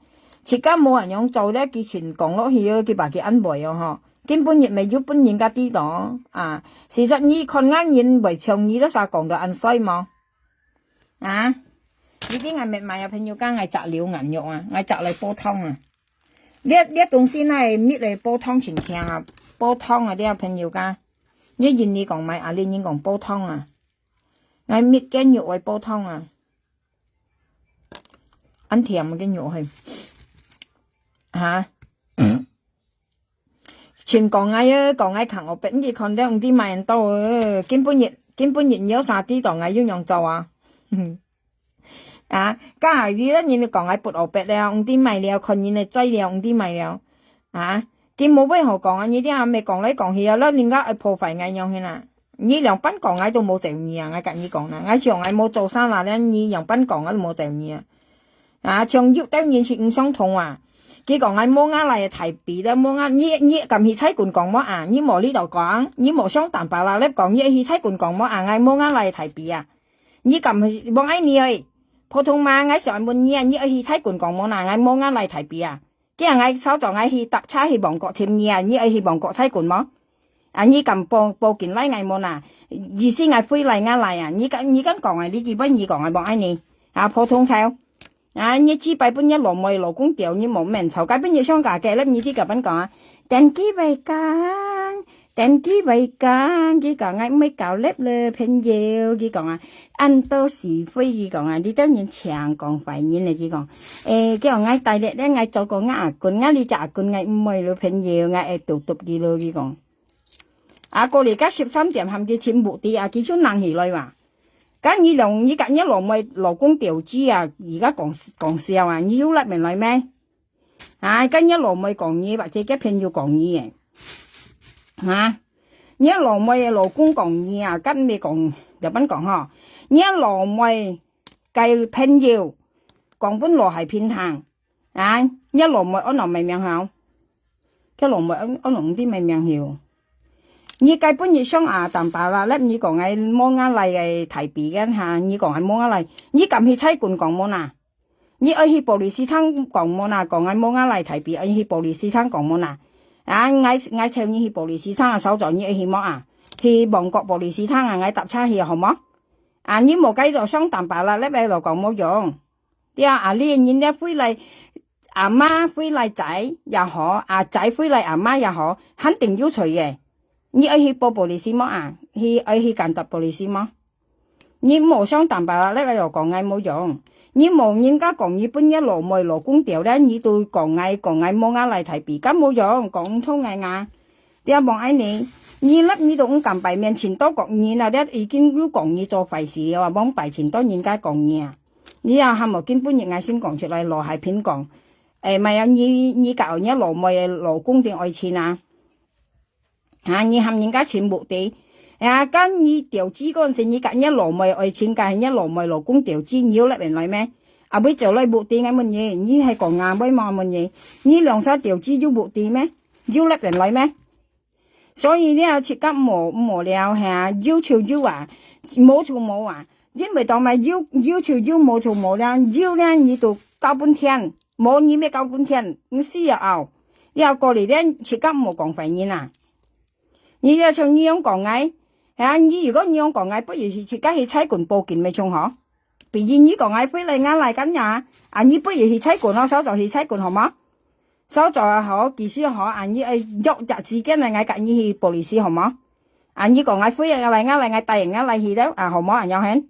自家無恁樣做咧，佢盡講落去哦，佢把佢安慰哦，吼。今晡日乜有分人家知道哦，啊。事實你看𠊎人會像你都儕講到恁衰無？啊？你知𠊎乜買啊，朋友家，𠊎摘溜眼肉啊，𠊎摘來煲湯啊。這，這東西呢，搣來煲湯盡強啊，煲湯啊，這朋友家。你印尼講買，啊，你人講煲湯啊。 𠊎搣雞肉來煲湯啊。恁甜个肉係。哈？盡講𠊎啊，講𠊎囥烏白，你看了毋知買到哦。今晡日，今晡日你有儕知道𠊎又仰做啊？啊，該下你人講𠊎不烏白了，毋知買了，看人个嘴了，毋知買了。啊，佢無話好講啊，你這下乜講來講去啊，了人家愛破壞𠊎樣形啊。 你仰般講𠊎都無走你啊，𠊎佮你講啦，𠊎像𠊎無做啥啦，連你仰般講𠊎都無走你啊。啊，像有兜人係毋相同啊。佢講𠊎無𠊎倈个大髀，了無𠊎，你，你敢去差館講無啊？你無這兜講，你無上Tampalak講，你愛去差館講無啊？𠊎無𠊎倈个大髀啊！你敢去，無愛你誒，普通嘛，𠊎想問你啊，你愛去差館講無啊？𠊎無𠊎倈个大髀啊！ 今日𠊎朝早𠊎去搭車去旺角尋你啊，你愛去旺角差館無？啊，你敢報，報警拉𠊎無啊？意思𠊎回來𠊎倈啊，你敢，你敢講啊？你基本你講啊，無愛你。啊，普通頭。啊，你幾擺分你老妹老公釣，你無面吵，該分你上架个，你自家本講啊。等佢會講，等佢會講，佢講𠊎毋會搞粒了，朋友，佢講啊。 恁多是非，佢講啊，你兜人淨講壞人咧，佢講。誒，佢講𠊎大力咧，𠊎做過𠊎阿公，𠊎這隻阿公𠊎毋愛了，朋友，𠊎愛毒毒佢了，佢講。啊，過了該十三點喊佢尋目的啊，佢就硬起來哇。該你兩，你佮你老妹老公釣魚啊，而家講，講笑啊，你有力面來咩？ 啊，該若老妹講你，或者該朋友講你誒。啊，若老妹个老公講你啊，該毋係講，仰般講吼？若老妹个朋友講分羅海平聽，啊，若老妹安到麼个名號？該老妹安，安到毋知麼个名號。你該本日上啊，Tampalak，你講𠊎無𠊎倈个大髀个哈，你講𠊎無𠊎倈，你敢去差館講無啊？ 你愛去polisi廳講無啊？講𠊎無𠊎倈大髀，愛去polisi廳講無啊？啊，𠊎，𠊎𢯭你去polisi廳啊，稍早你愛去無啊？去旺角polisi廳啊，𠊎搭車去好無？啊，你無該就上Tampalak這位就講無用。對啊，啊，你人家回來，阿媽回來仔也好，啊，仔回來阿媽也好，肯定有罪个。你愛去報polisi無啊？去，愛去kantor polisi無？ 你無上Tampalak這位就講𠊎無用。你無人家講你分若老妹老公釣咧，你都講𠊎，講𠊎無𠊎倈大髀，敢無用？講毋通𠊎啊。對啊，無愛你，你這你都毋敢擺面，盡多國人啊，這已經有講你做壞事了啊，罔擺盡多人家講你啊。你啊，還無今晡日𠊎先講出來，羅海平講，誒，麼个啊，你，你佮若老妹个老公定愛情啊？ 哈，你喊人家尋目的。啊，該你釣魚該陣時，你佮若老妹愛情，佮若老妹老公釣魚，你有力面來咩？啊，會走來目的，𠊎問你，你係講啊，會無問你？你兩儕釣魚有目的咩？有力面來咩？所以呢，自家無，無聊哈，有就有啊，無就無啊。因為當然有，有就有，無就無了，有呢，你都交分天。 無你乜交分天，毋使啊拗。了過了咧，自家毋好講壞人啊。你要像你樣講𠊎，啊，你如果你樣講𠊎，不如自家去差館報警乜仲好？比如你講𠊎回來𠊎來恁樣啊，啊，你不如去差館咯，稍早去差館好無？稍早啊好，其實好，啊，你愛約隻時間來，𠊎佮你去police好無？啊，你講𠊎回來𠊎來，𠊎來，𠊎答應𠊎來去了，啊，好無？恁樣係。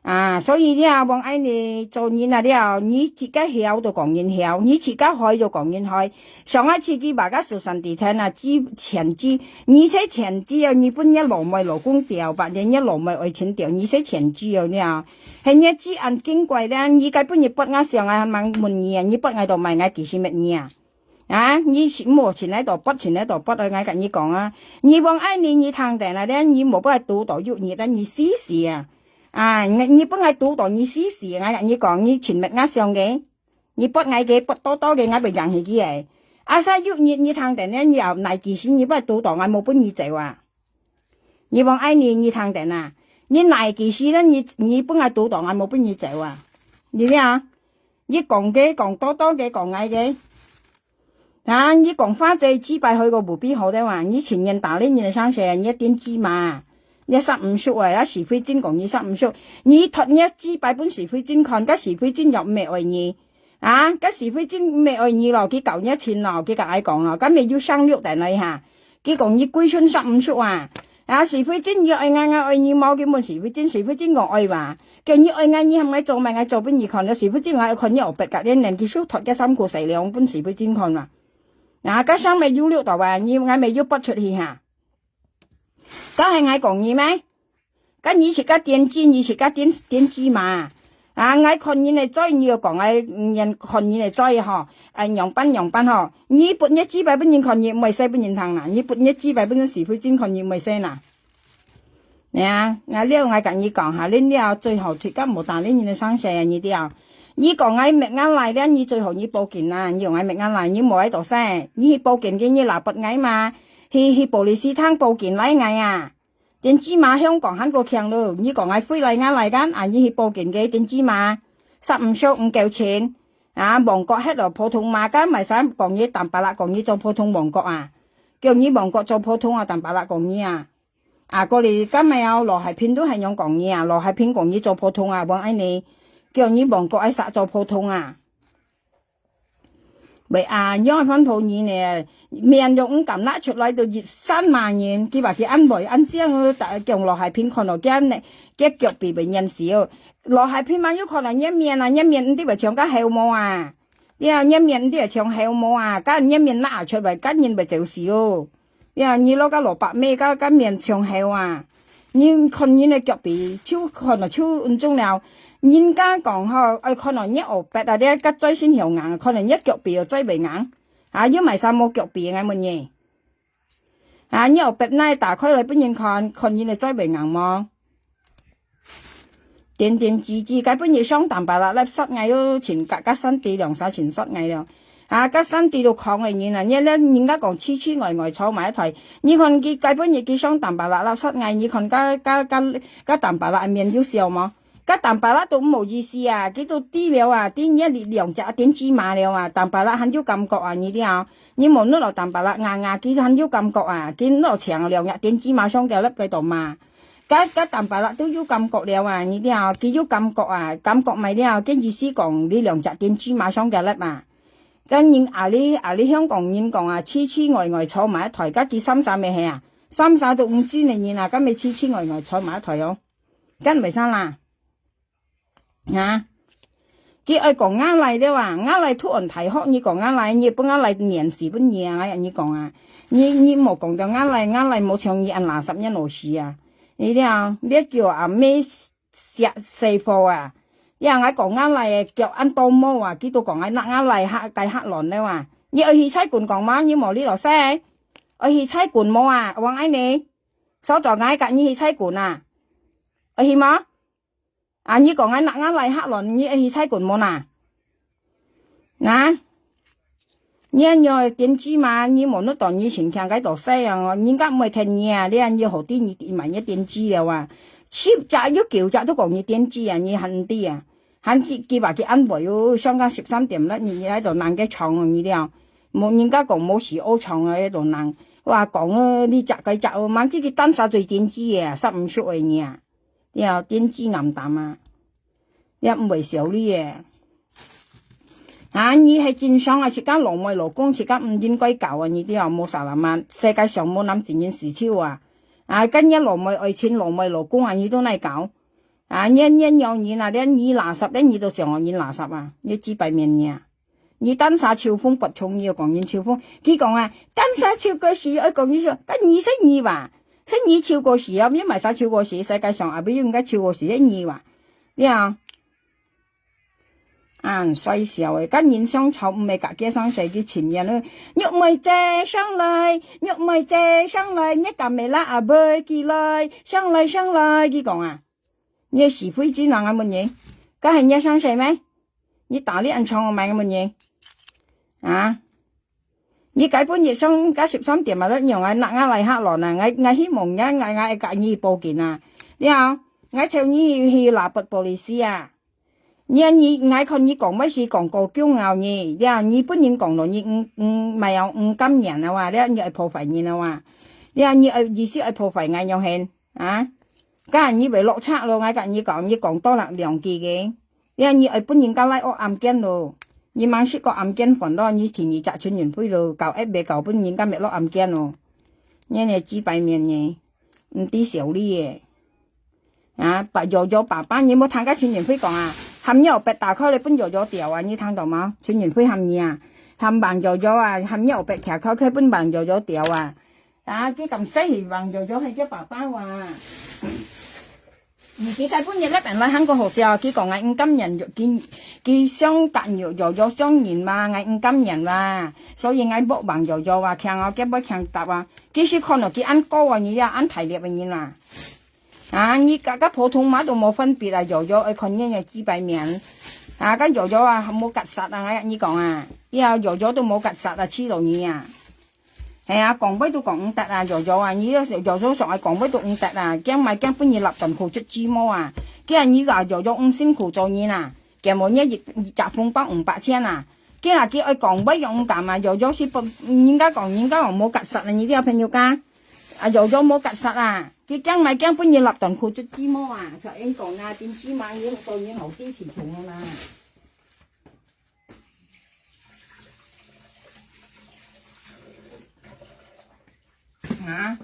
啊，所以了，王愛你做人啊了，你自家曉就講人曉，你自家害就講人害。上一次佢話个Susanti天啊，之前之，你係前之哦，你分你老妹老公掉，把人家老妹愛情掉，你係前之哦了。係你治安經過了，你該分你發𠊎相啊，還問你啊，你發𠊎到買𠊎幾十萬你啊？啊，你是無錢來到發，錢來到發，𠊎佮你講啊，你王愛你，你聽等啊，了你無分𠊎堵到有日啊，你死死啊！啊，你，你分𠊎堵到你死死，𠊎佮你講，你尋覓𠊎相个，你發𠊎个，發多多个，𠊎會贏去佢个。啊，煞有日你聽等呢，你又哪幾時你分𠊎堵到，𠊎無分你走啊？你王愛你，你聽等啊，你哪幾時呢？你，你分𠊎堵到，𠊎無分你走啊？你呢？你講个，講多多个，講𠊎个。 啊，你講話這幾擺開個無必好的哇，你情願打理你的上司，你電子嘛，你煞毋熟啊，啊，是非正講你煞毋熟，你托你幾擺分是非正看，該是非正又毋係愛你，啊，該是非正毋係愛你咯，佢搞你錢咯，佢佮𠊎講咯，該沒有上六等了哈，佢講你歸村煞毋熟啊，啊，是非正你愛𠊎，𠊎愛你無，佢問是非正，是非正講愛哇，叫你愛𠊎，你喊𠊎做麼，𠊎做分你看，該是非正𠊎愛看你後背，隔天連佢手托个衫褲洗涼分是非正看嘛。 啊，該相咪有錄到啊，你，𠊎咪有發出去哈。該係𠊎講你咩？該你自家電子，你自家電，電子嘛。啊，𠊎看人个嘴，你又講𠊎，人看人个嘴吼，哎，仰般仰般吼。你發你幾擺分人看，你毋會使分人聽啦。你發你幾擺分是非正看，你毋會使啦。 呀，𠊎了，𠊎佮你講哈，恁了最好自家無打理你的上司啊，你了。你講𠊎搣𠊎來了，你最好你報警啦，你用𠊎搣𠊎來，你無愛多事，你去報警个，你拉拔𠊎嘛，去，去police廳報警來𠊎啊。電子嘛，香港還過強咯，你講𠊎回來𠊎來kan，啊，你去報警个電子嘛，煞毋熟毋夠錢，啊，亡國歇了普通嘛，kan買衫講你Tampalak講你做普通亡國啊，叫你亡國做普通啊，Tampalak講你啊。 啊，過來，今日哦，羅海平都係樣講你啊，羅海平講你做普通啊，王愛你，叫你亡國愛煞做普通啊。喂啊，樣个番婆人呢，面都毋敢拿出來，都一山罵人，佢話佢恁會恁靚哦，大，叫羅海平看到佢恁呢，佢腳皮會黏死哦。羅海平嘛有看到你面啊，你面毋知會像个猴毛啊。 了，你面你像猴毛啊，該你面拿出來，該人會走死哦。了，你落个蘿蔔尾，該，該面像猴啊。你看人个腳皮，手看了手運中了，人家講吼，愛看到你後背啊，這个嘴唇曉硬，看到你腳皮又嘴會硬。啊，有買衫無腳皮，𠊎問你。 啊，你後背哪打開來分人看，看人个嘴會硬無？恬恬靜靜，該分你上Tampalak來殺𠊎喲，盡甲，甲山地兩儕盡殺𠊎了。啊，甲山地都狂个人啊，你咧人家講痴痴呆呆坐埋一台，你看佢該分你佢上Tampalak來殺𠊎，你看甲，甲，甲，甲Tampalak面有笑無？ 甲Tampalak都無意思啊，佢都知了啊，知你兩隻電子馬了啊，Tampalak還有感覺啊，你了，你無弄到Tampalak牙牙，佢還有感覺啊，佢弄強兩隻電子馬上加入佢度嘛。甲，甲Tampalak都有感覺了啊，你了，佢有感覺啊，感覺埋了，佢意思講你兩隻電子馬上加入啊。甲人啊，你，啊，你香港人講啊，痴痴呆呆坐埋一台，甲佢三儕乜係啊，三儕都毋知个人啊，甲乜痴痴呆呆坐埋一台哦，甲毋係生啦。 啊，佢愛講𠊎倈了啊，𠊎倈讀完大學，你講𠊎倈，你分𠊎倈念死分你啊，𠊎你講啊，你，你莫講到𠊎倈，𠊎倈無像你恁垃圾樣老死啊，你了，你叫阿妹食細貨啊，你啊，𠊎講𠊎倈个腳恁多毛啊，佢都講𠊎拿𠊎倈客，該客亂了啊，你愛去差館講嗎？你無你老細，愛去差館無啊？王愛你，稍早𠊎甲你去差館啊，愛去嗎？ 啊，你講𠊎拿𠊎倈客亂，你愛去差館無哪？啊？你愛電子嘛，你無弄到你心情該度使啊，人家毋會聽你啊，你啊，你好知你買你電子了啊。十隻有九隻都講你電子啊，你還毋知啊？還佢，佢話佢安慰哦，上到十三點了，你，你還在度冷个床哦，你了。無，人家講無事屙床啊，在度冷。哇，講哦，你隻該隻哦，蠻知佢單儕最電子个，煞毋熟个你啊。 了，電子暗淡啊。也毋會修理个。啊，你係正常啊，自家老妹老公，自家毋應該搞啊，你知無？無salamat，世界上無男子人事手啊。啊，跟你老妹愛情老妹老公啊，你都來搞。啊，你，你，你，你那，你，你垃圾，你都想你垃圾啊，你幾百面你啊。你單儕秋風不重要，講人秋風，佢講啊，單儕秋過時，愛講人說，但你係你吧，係你秋過時啊，你買啥秋過時，世界上啊，不應該秋過時，係你吧，對啊。 恁衰笑个，甲人相吵毋係甲佢相勢佢情願咯。玉妹姐上來，玉妹姐上來，你敢會啦阿妹佢來，上來上來，佢講啊。你係死灰之人啊，問你，該係你相勢咩？你打你恁長个命啊，問你。啊？ 你該本日上加十三點啊，你用𠊎拿𠊎來嚇人啊！𠊎𠊎希望𠊎𠊎𠊎甲你報警啊！了，𠊎請你去去lapor polisi啊！你你𠊎看你講話係講過強拗你，了你本人講咯，你毋毋毋愛哦，毋甘願啊哇！了你愛破壞人啊哇！了你愛意思愛破壞𠊎樣形啊？該你會落車咯，𠊎甲你講，你講多了兩句个。 呀，你愛分人家來屋暗間咯。你吂食過暗間飯咯，你第二隻陳雲輝咯，搞一味搞分人家滅落暗間咯。你呢幾百面呢，毋知修理个。啊，把搖搖爸爸，你無聽過陳雲輝講啊？喊你後壁打開來分搖搖掉啊，你聽到無？陳雲輝喊你啊，喊吂搖搖啊，喊你後壁徛開開分吂搖搖掉啊。啊，佢敢使去吂搖搖，係佢爸爸哇。 你佢該本日咧本來還過好笑，佢講𠊎毋甘願，佢佢想甲肉肉肉傷人嘛，𠊎毋甘願啦，所以𠊎莫吂肉肉啊，強哦，佢愛強答啊，其實看到佢恁高啊，你也恁大粒个人啦。啊，你甲甲普通馬都無分別啊，肉肉愛看你个幾百面。啊，甲肉肉啊，無甲殺啊，𠊎你講啊，你啊肉肉都無甲殺啊，試到你啊。 係啊，講話都講毋得啊，搖搖啊，你有時搖搖上來講話都毋得啊，驚買驚分你立斷褲出雞毛啊，驚你啊搖搖毋辛苦做人啊，驚無你一一隻紅包五百千啊，驚啊佢愛講話又毋敢啊，搖搖是不，人家講人家講無甲殺啊，你這朋友家，啊搖搖無甲殺啊，佢驚買驚分你立斷褲出雞毛啊，所以講啊，真起碼你做人好知情重啊嘛。 啊，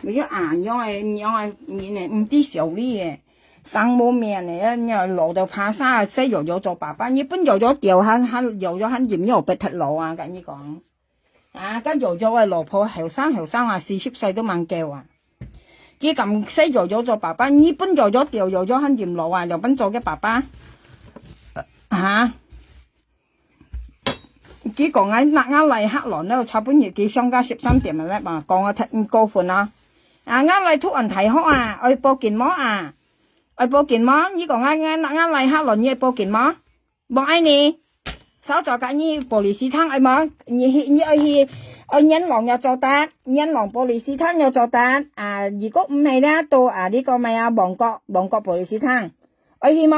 有啊，樣个樣个人呢，毋知修理个，生無面个，你老到怕啥，使搖搖做爸爸，你分搖搖掉，還還搖搖還任搖別忒老啊，甲你講。啊，甲搖搖个老婆後生後生啊，四十歲都吂夠啊。 佢敢使搖搖做爸爸，你分搖搖掉搖搖還任老啊，仰般做个爸爸？哈？佢講𠊎拿𠊎來嚇人了，差不多佢上加十三點了嘛，講啊忒過分啊！啊，𠊎來突然大學啊，愛報警無啊？愛報警無？你講𠊎𠊎拿𠊎來嚇人，你愛報警無？ 無愛呢。稍早甲你polisi廳愛無？你去，你愛去，愛元朗也做得，元朗polisi廳也做得。啊，如果毋係呢，到啊，你講咩啊？旺角，旺角polisi廳，愛去無？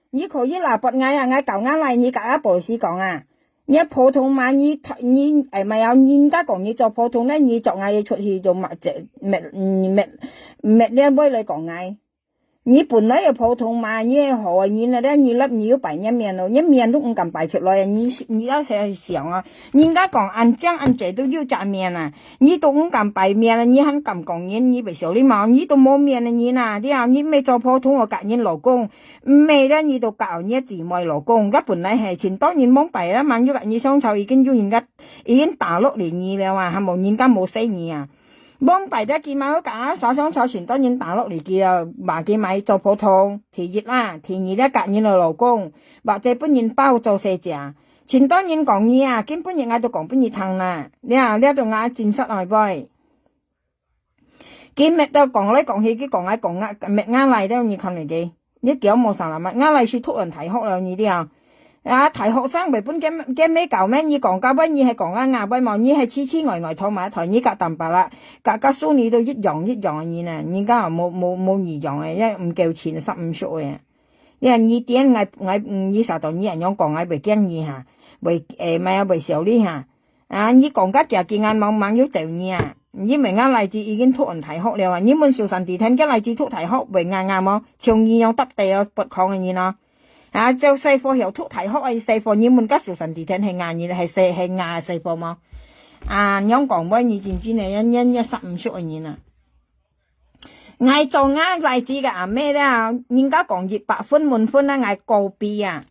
你可以啦，撥𠊎啊，𠊎搞𠊎來，你甲啊polisi講啊。你普通嘛，你你哎，毋係啊，人家講你做普通呢，你捉𠊎出去就滅滅滅滅了，會來講𠊎。 你本來就普通嘛，你係好个人啊，你立你又擺你面咯，你面都毋敢擺出來啊！你你要想想啊，人家講恁靚恁濟都有隻面啊，你都毋敢擺面啊，你還敢講人，你會笑你無？你都無面个人啊，對啊，你毋係做普通个甲人老公，毋係咧，你都搞你姊妹老公，該本來係盡多人罔擺啦，吂有甲你相吵，已經有人家已經打落來你了啊，還無人家無死你啊！ 罔擺得佢嘛好甲啥相吵，盡多人打落來佢啊，罵佢嘛做普通。第一啦，第二咧，甲人个老公，或者分人包做細姐。盡多人講你啊，今晡日𠊎都講分你聽啦。這這都𠊎真實愛背。佢搣到講來講去，佢講來講啊，搣𠊎來了，你看你个。 你叫無啥啦嘛，𠊎來是讀完大學了，你知啊？啊，大學生袂分佢佢咩搞咩？你講到尾，你係講啊，𠊎尾無？你係痴痴呆呆坐埋一台，你甲淡白啦，甲甲淑女都一樣一樣个人啊，人家無無無異樣个，也毋夠錢，十五歲个。你看你點，𠊎𠊎你啥到你恁樣講，𠊎袂驚你哈，袂誒，毋係啊，袂笑你哈。啊，你講甲假，今暗茫茫又走你啊。因為𠊎倈子已經讀完大學了啊，你問壽山地天，佢倈子讀大學會𠊎𠊎無？像你樣搭地哦，發狂个人哦。啊，就細貨曉讀大學个細貨，你問个壽山地天係𠊎人，係細，係𠊎个細貨無？啊，仰講話你真正个，你，你，你殺毋熟个人啊！ 𠊎做𠊎倈子个阿姆了，人家講一百分滿分啊，𠊎高比啊。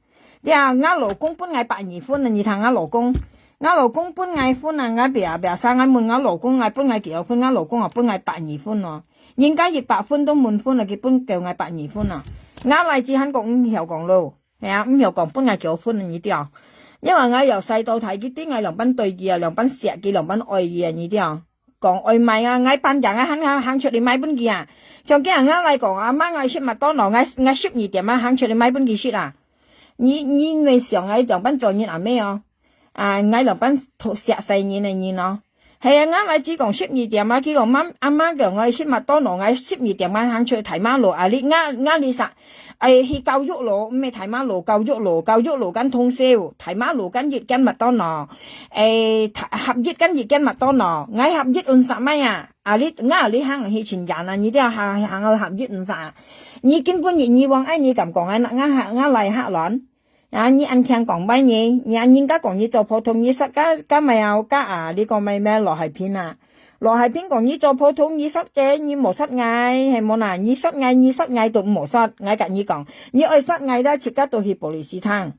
了，𠊎老公分𠊎百二分啊，你聽𠊎老公，𠊎老公分𠊎分啊，𠊎biasa biasa，𠊎問𠊎老公，𠊎分𠊎幾多分，𠊎老公啊分𠊎百二分咯。人家一百分都滿分了，佢分夠𠊎百二分啊。𠊎倈子還講毋曉講咯，係啊，毋曉講分𠊎幾多分啊，你知哦。因為𠊎由細到大，佢知𠊎仰般對佢啊，仰般惜佢，仰般愛佢啊，你知哦。 講愛買啊，𠊎半夜啊，行，行，行出去買分佢啊。像今日𠊎倈講，阿媽，𠊎食麥當勞，𠊎，𠊎十二點啊，行出去買分佢食啊。你，你，你想𠊎仰般做人阿姆哦？啊，𠊎仰般疼惜細人个人哦？係啊，𠊎倈子講十二點啊，佢講媽，阿媽講𠊎食麥當勞，𠊎十二點啊，行出去大馬路啊，你，𠊎，𠊎，你啥？ 哎，去教育路，毋係大馬路，教育路，教育路間通宵，大馬路間一間麥當勞，哎，合一間一間麥當勞，𠊎合一毋使買啊，啊，你，𠊎，你行去尋人啊，你都要行，行去合一毋使啊。你根本你，你往愛你敢講啊，𠊎，𠊎，𠊎倈客亂。啊，你恁聽講話呢，你人家講你做普通，你說个，个麼个啊，你講麼个羅海平啊？ 羅海平講你做普通，你殺个，你無殺𠊎，係無啦？你殺𠊎，你殺𠊎都無殺，𠊎甲你講，你愛殺𠊎啦，自家都去police廳。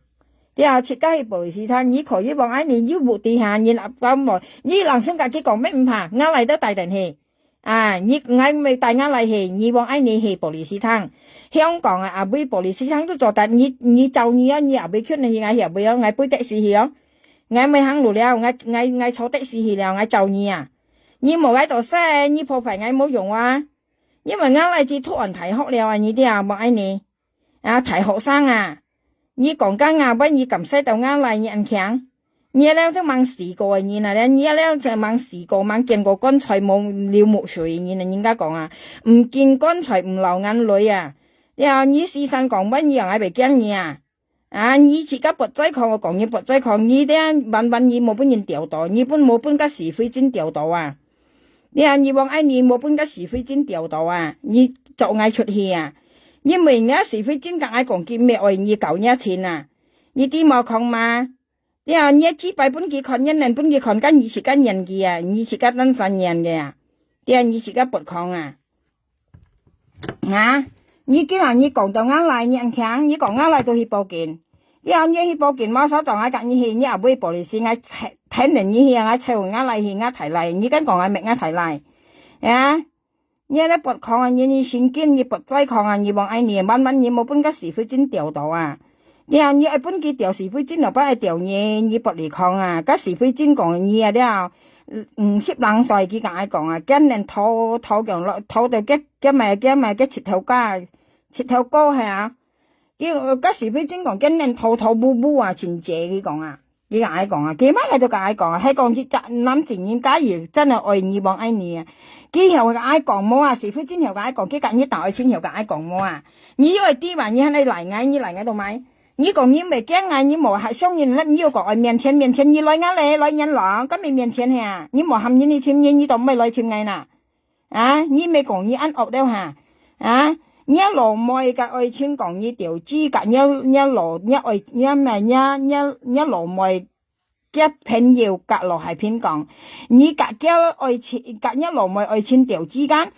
對啊，自家去police廳，你可以往愛你有屋底下，你阿爸無，你人生家己講，乜毋怕，𠊎倈都帶等去。啊，你，𠊎毋會帶𠊎倈去，你往愛你去police廳。香港啊，阿尾police廳都做得，你，你走你啊，你阿尾去，你𠊎去阿尾哦，𠊎飛的士去哦。𠊎毋會行路了，𠊎，𠊎，𠊎坐的士去了，𠊎走你啊。 你無愛到使，你破壞𠊎無用啊。因為𠊎倈子讀完大學了啊，你知啊，無愛你。啊，大學生啊，你講講啊，問你敢使到𠊎倈你恁強？你了就吂死過个人啊，你了就吂死過，吂見過棺材無流目水个人啊，人家講啊，毋見棺材毋流眼淚啊。了，你時常講問你啊，𠊎袂驚你啊。 啊，你自家發災狂，𠊎講你發災狂，你這樣萬萬你無分人釣到，你分，無分个是非精釣到啊。你啊，你往愛你無分个是非精釣到啊，你捉𠊎出去啊。因為人家是非精甲𠊎講，佢毋愛你搞你錢啊。你知無講嘛？你啊，你个雞排分佢看，你个面分佢看，該你自家念佢啊，你自家單身念个啊。你啊，你自家發狂啊。 啊，你今日你講到𠊎倈，你恁強，你講𠊎倈都去報警。你後日去報警，無所做，𠊎甲你去，你也毋會police，𠊎請，請人你去，𠊎請𠊎倈去，𠊎大倈，你敢講𠊎搣𠊎大倈？啊，你咧發狂啊，你，你神經，你發災狂啊，你往愛你，慢慢你無分个是非精釣到啊。 你啊，你愛分佢釣是非精，老板愛釣你，你不離抗啊。該是非精講你啊了，嗯，十零歲佢甲𠊎講啊，今年偷偷講咯，偷到个，个咩，个咩，个膝頭哥，膝頭哥係啊。佢，該是非精講，今年偷偷摸摸啊，真濟佢講啊，佢甲𠊎講啊，佢乜來都甲𠊎講啊，係講一隻男仔人家己真係愛你，望愛你啊。佢曉甲𠊎講無啊，是非精曉甲𠊎講，佢甲你打愛情曉甲𠊎講無啊。你又愛知嘛，你還來賴𠊎，你賴𠊎做麼？ 你講你毋驚𠊎，你無還相信，你又講愛面前，面前你來𠊎咧，來𠊎咯，敢毋面前係啊？你無喊人去尋人，你都毋會來尋𠊎呐？啊，你毋講你恁惡了哈？啊，若老妹个愛情講你投資，甲若，若老，若愛，若咩，若，若，若老妹个朋友甲羅海平講，你甲佢愛情，甲若老妹愛情投資間，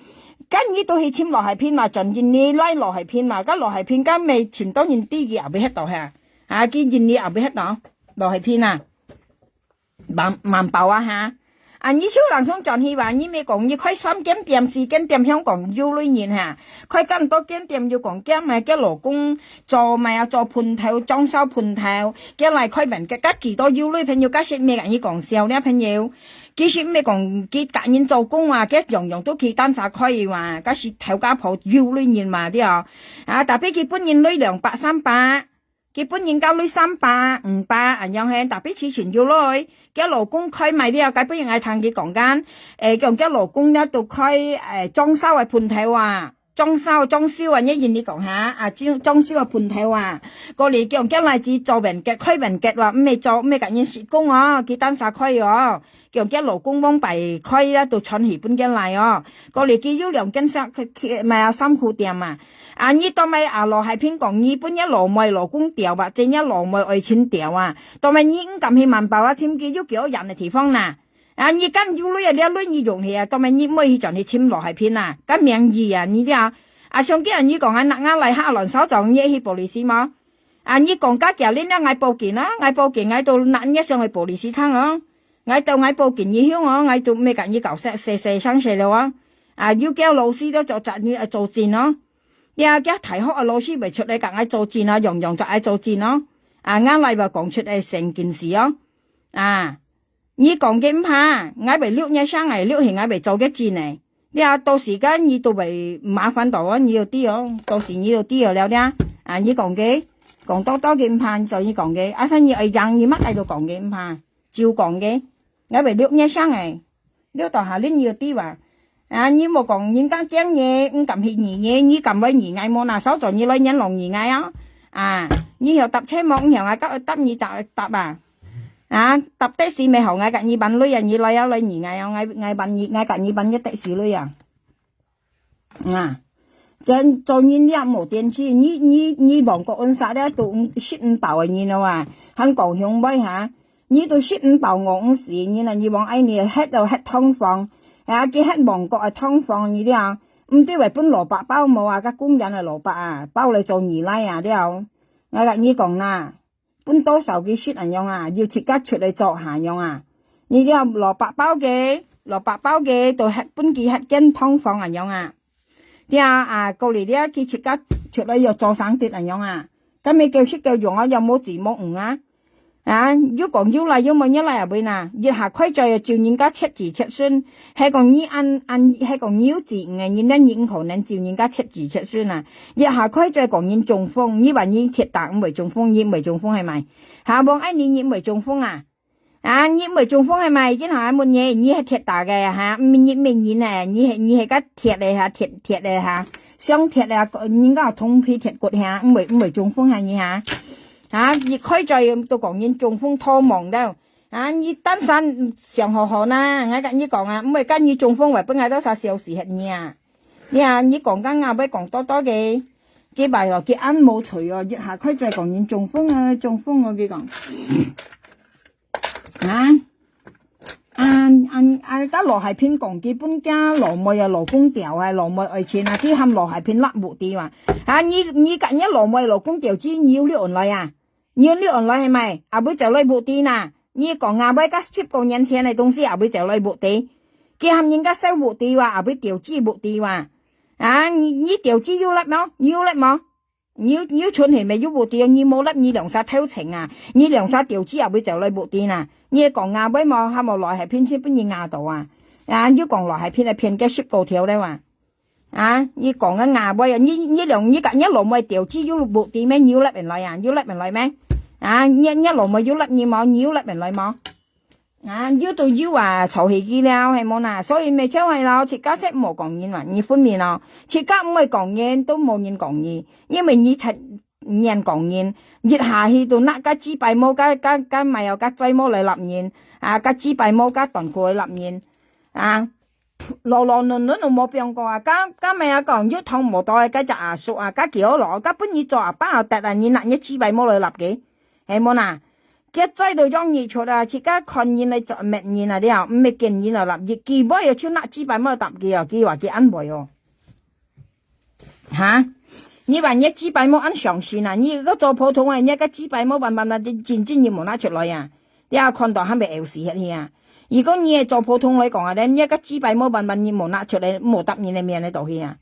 該你都去尋羅海平嘛，轉印尼來羅海平嘛，該羅海平敢毋尋到人知佢也毋會歇到哈？ 啊，佢印尼也毋會歇到，羅海平啊，萬，萬寶啊哈。啊，你就人生轉去吧，你毋講你開三間店、四間店，香港有鐳人哈，開咁多間店又講驚嘛，驚老公做咩啊，做盆頭，裝修盆頭，驚來開門，該，該幾多有鐳朋友，該是毋係甲你講笑呢，朋友。其實毋係講佢甲人做工啊，該樣樣都去單儕開哇，該是頭家婆有鐳人嘛，對哦。啊，tapi佢分人鐳兩百、三百。 佢分人家鐳三百、五百恁樣嘿，tapi自家有鐳，佢老公開賣了，該本人愛聽佢講緊，誒，講佢老公呢，都開，誒，裝修个盆頭啊，裝修，裝修啊，你印尼講哈，啊，裝，裝修个盆頭啊，過來講佢來自做文革，開文革哇，毋係做，毋係甲人施工哦，佢單儕開哦，叫厥老公往擺開啊，都傳去分厥倈哦。過來佢有兩間衫，佢，佢，買啊衫褲店啊。啊，你當買啊，羅海平講，你分若老妹老公調啊，這若老妹愛情調啊，當買你毋敢去萬寶啊，尋佢有幾多人个地方啦。啊，你敢有鐳啊，這鐳你用去啊，當買你毋會去轉去尋羅海平啊，敢名義啊，你這啊，啊，上幾日你講啊，拿吾來下亂掃帚，你去police無？啊，你講加幾日了，𠊎報警啊，𠊎報警，𠊎都拿你上去police廳哦。 𠊎到𠊎報警以後哦，𠊎就毋會佮你搞細細細聲細了啊。啊，有叫老師都做責任愛做證哦。這个大學个老師會出來佮𠊎做證啊，樣樣就愛做證哦。啊，𠊎來話講出來成件事哦。啊，你講个毋怕，𠊎會錄若聲个，錄起𠊎會做个證个。這到時間你都會麻煩到哦，你要知哦，到時你要知哦了這。啊，你講个，講多多个毋怕，你做你講个，啊，所以你愛贏，你乜愛都講个毋怕。 照講个，𠊎會錄若聲个，錄到下輪你就知啊。啊，你莫講人家驚你，毋敢去疑你，你敢來疑𠊎無？拿掃帚你來人弄疑𠊎啊！啊，你曉搭車無？毋曉𠊎搭，搭你搭，搭啊！啊，搭的士乜好，𠊎佮你還鐳啊，你來啊，來疑𠊎啊，𠊎，𠊎還你，𠊎佮你還一的士鐳啊！ 啊，跟做人了無天理，你，你，你望過恩煞了都十五包个人了啊，還高雄妹哈，你都十五包五五四人啊，你望愛你歇到歇堂房，啊，佢歇望過个堂房你了，毋對會分蘿蔔包無啊，該公園个蘿蔔啊，包來做二奶啊了。𠊎佮你講啦， 分多少佢食恁樣啊，又自家出來做下樣啊。你這蘿蔔包个，蘿蔔包个，都歇分佢歇間堂房恁樣啊。這啊，過來這佢自家出來又做生意恁樣啊。該乜叫食叫用啊，又無子無女啊。啊，又講又來又無，又來也會哪，一下開嘴就人家切子切孫，係講你恁，恁，係講你有子女个人呢，你毋可能就人家切子切孫啊。 一下開嘴講人中風，你話你鐵打毋會中風，你毋會中風係無？哈，王愛你，你毋會中風啊？啊，你毋會中風係無？今下問你，你係鐵打个哈，毋，你毋係人啊，你係，你係个鐵个哈，鐵，鐵个哈，雙鐵啊，人家有銅皮鐵骨哈，毋會，毋會中風哈你哈？啊，一開嘴都講人中風拖忙了，啊，你單身想好好啦，𠊎佮你講啊，毋會該你中風會分𠊎多少小時係你啊？ 呀，你講个𠊎會講多多个，佢擺哦，佢恁無趣哦，一下開嘴講人中風啊，中風哦，佢講。啊，啊，啊，啊，該羅海平講，佢分厥老妹啊，老公調啊，老妹愛錢啊，佢喊羅海平納屋地嘛。啊，你，你佮若老妹老公調，知你有你online啊？ 你有你online係無？阿妹走來屋地哪？你講阿妹該十過年前个東西，阿妹走來屋地。佢喊人家收屋地哇，阿妹調資屋地哇。啊，你，你調資有納無？你有納無？你有，你有存係無？有屋地，你無納，你兩儕偷情啊？你兩儕調資阿妹走來屋地哪？你講阿妹無？還無來係騙錢分你呃到啊？啊，又講來係騙，騙个十過條了哇！ 啊，你講个阿妹啊，你，你兩，你佮若老妹調資有屋地無？你有納人來啊？有納人來無？啊，你，你老妹有納你無？你有納人來無？啊，有都有啊，吵起佢了，係無哪？所以乜就係咯，自家就莫講人啊，你分明咯，自家毋會講人，都無人講你，因為你太，人講人，一下去都拿該雞排毛，該，該，該買哦，該嘴毛來納人，啊，該雞排毛，該短褲來納人，啊。 老老嫩嫩都無放過啊！該，該乜啊講，有通無到个該隻阿叔啊，該橋路，該分你做阿爸啊，得啊，你拿若雞排毛來納佢，係無哪？佢嘴都用你出啊，自家看人來做，搣人啊了，毋係見人啊納，佢，佢會哦，就拿雞排毛搭佢哦，佢話佢恁會哦。哈？你話若雞排毛恁相信啊？你个做普通个，若个雞排毛慢慢啊，真正你無拿出來啊！ 你也看到還袂有事歇去啊。如果你係做普通來講啊，連若个雞排毛慢慢你無拿出來，無搭人个面个倒去啊。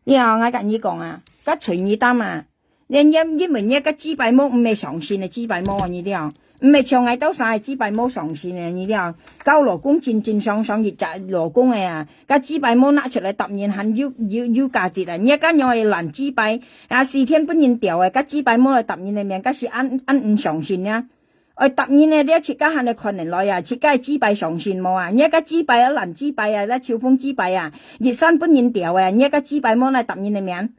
你啊，𠊎佮你講啊，該隨你擔啊。連因，因為若个雞排毛毋係相信个雞排毛啊，你知啊？毋係像𠊎兜儕个雞排毛相信个，你知啊？交老公正正常常一隻老公个啊，該雞排毛拿出來搭人還有，有，有價值啊。若个樣个爛雞排，啊，四天分人掉个，該雞排毛來搭人个面，該係恁，恁毋相信啊。 愛搭人个，你自家還來看人來啊，自家个雞排相信無啊？若个雞排啊，爛雞排啊，該秋風雞排啊，一生分人掉个，若个雞排無來搭人个面，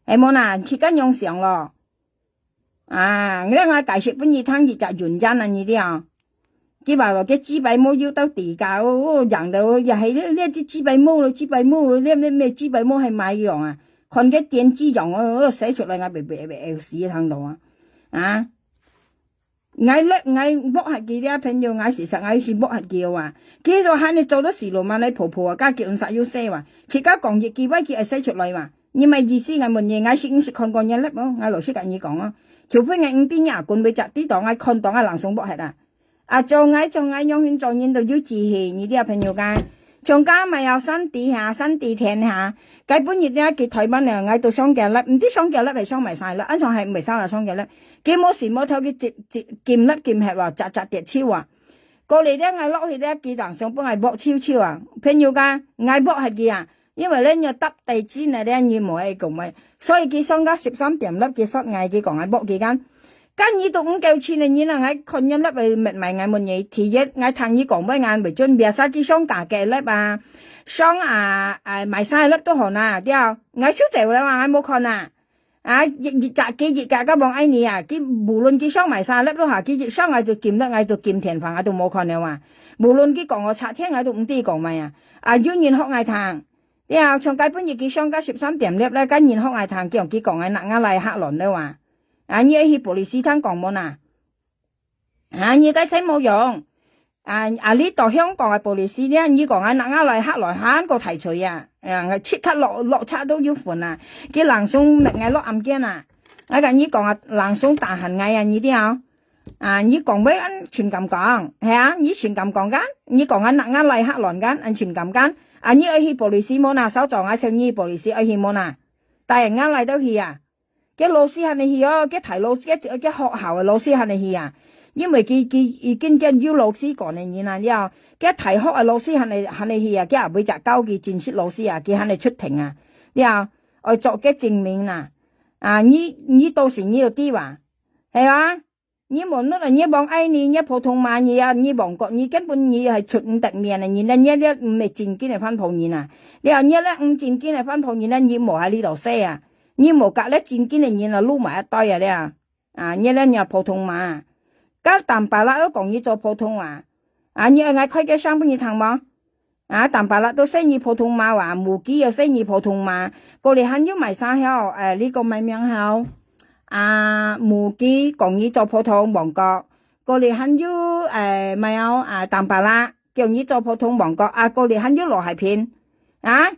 係無哪？自家樣想咯。啊，𠊎，𠊎解釋分你聽一隻原因啊，你知啊？佢話咯，該雞排妹又到底價哦，哦，樣的哦，也係這這隻雞排妹咯，雞排妹哦，這這這雞排妹係買樣啊，看該點雞樣哦，哦，洗出來𠊎會會會會死个行路啊，啊！ 𠊎love𠊎block忒佢這朋友，𠊎事實𠊎係block忒佢哇。佢都還係做到死路嘛，來婆婆啊，家己毋使有洗哇。自家講一句話佢會洗出來哇。你麼意思𠊎問你，𠊎係毋識看過你love哦，𠊎老實甲你講哦。除非𠊎毋知你阿公會隻知道，𠊎看到𠊎langsung block忒啊。啊，做𠊎做𠊎樣形做人都有志氣，你這朋友間。 像該麼个山地下，山地天下，該本日這佢台灣了，𠊎都上佢love，毋知上佢love係上麼个love，恁樣係毋係上啦上佢love。佢無時無頭佢接接撳love撳忒哇，扎扎跌手啊。過來這𠊎落去這佢langsung分𠊎block手手啊，朋友家，𠊎block忒佢啊，因為咧你搭地址呢，這你無愛講話，所以佢上到十三點love佢說𠊎，佢講𠊎block佢間。 該你都毋夠錢个人啊，𠊎看你love會搣埋𠊎問你。第一，𠊎聽你講話𠊎會準備啊，啥佢上價格love啊，上啊，啊，買衫love都好啦，對。𠊎就走了啊，𠊎無看啊。啊，一一隻佢一隻个王愛你啊，佢無論佢上買衫love都好，佢一上𠊎就撳love，𠊎就撳電話，𠊎都無看了啊。無論佢講我拆天，𠊎都毋知講麼啊。啊，有人學𠊎聽，對，像該本日佢上到十三點love咧，該人學𠊎聽，叫佢講𠊎拿𠊎來嚇亂了啊。 啊，你愛去police廳講無啊？啊，你該才無用。啊，啊，你到香港个police咧，你講啊，拿𠊎來嚇亂，還過大罪啊！啊，𠊎即刻落落車都有份啊！佢langsung搣𠊎落案件啊！𠊎甲你講啊，langsung打喊𠊎啊，你知哦？啊，你講話恁盡敢講，係啊？你盡敢講間？你講啊，拿𠊎來嚇亂間，恁盡敢間？啊，你愛去police無啊？稍早𠊎請你police愛去無啊？帶𠊎來到去啊！ 該老師喊你去哦，該大老師，該該學校个老師喊你去啊。因為佢佢已經見有老師講个人啊了，該大學个老師喊你喊你去啊，佢也會隻教佢正式老師啊，佢喊你出庭啊，了，愛做个證明啊。啊，你你到時你就知哇，係啊。 你無論啊，你望愛你，你普通嘛，你啊，你望國，你根本你係出毋得面个人啊，你這毋係正經个番婆人啊。了，你這毋正經个番婆人啊，你無喺呢度使啊，你無甲這正經个人啊，摝埋一堆啊了。啊，你這你普通嘛，甲Tampalak又講你做普通啊，啊，你愛𠊎開个聲分你聽無？ 啊，Tampalak都使你普通話哇，Muki又使你普通話，過來還有麼儕曉，誒，你講麼名曉？啊，Muki講你做普通望角，過來還有，誒，麼曉，啊，Tampalak叫你做普通望角，啊，過來還有羅海平，啊，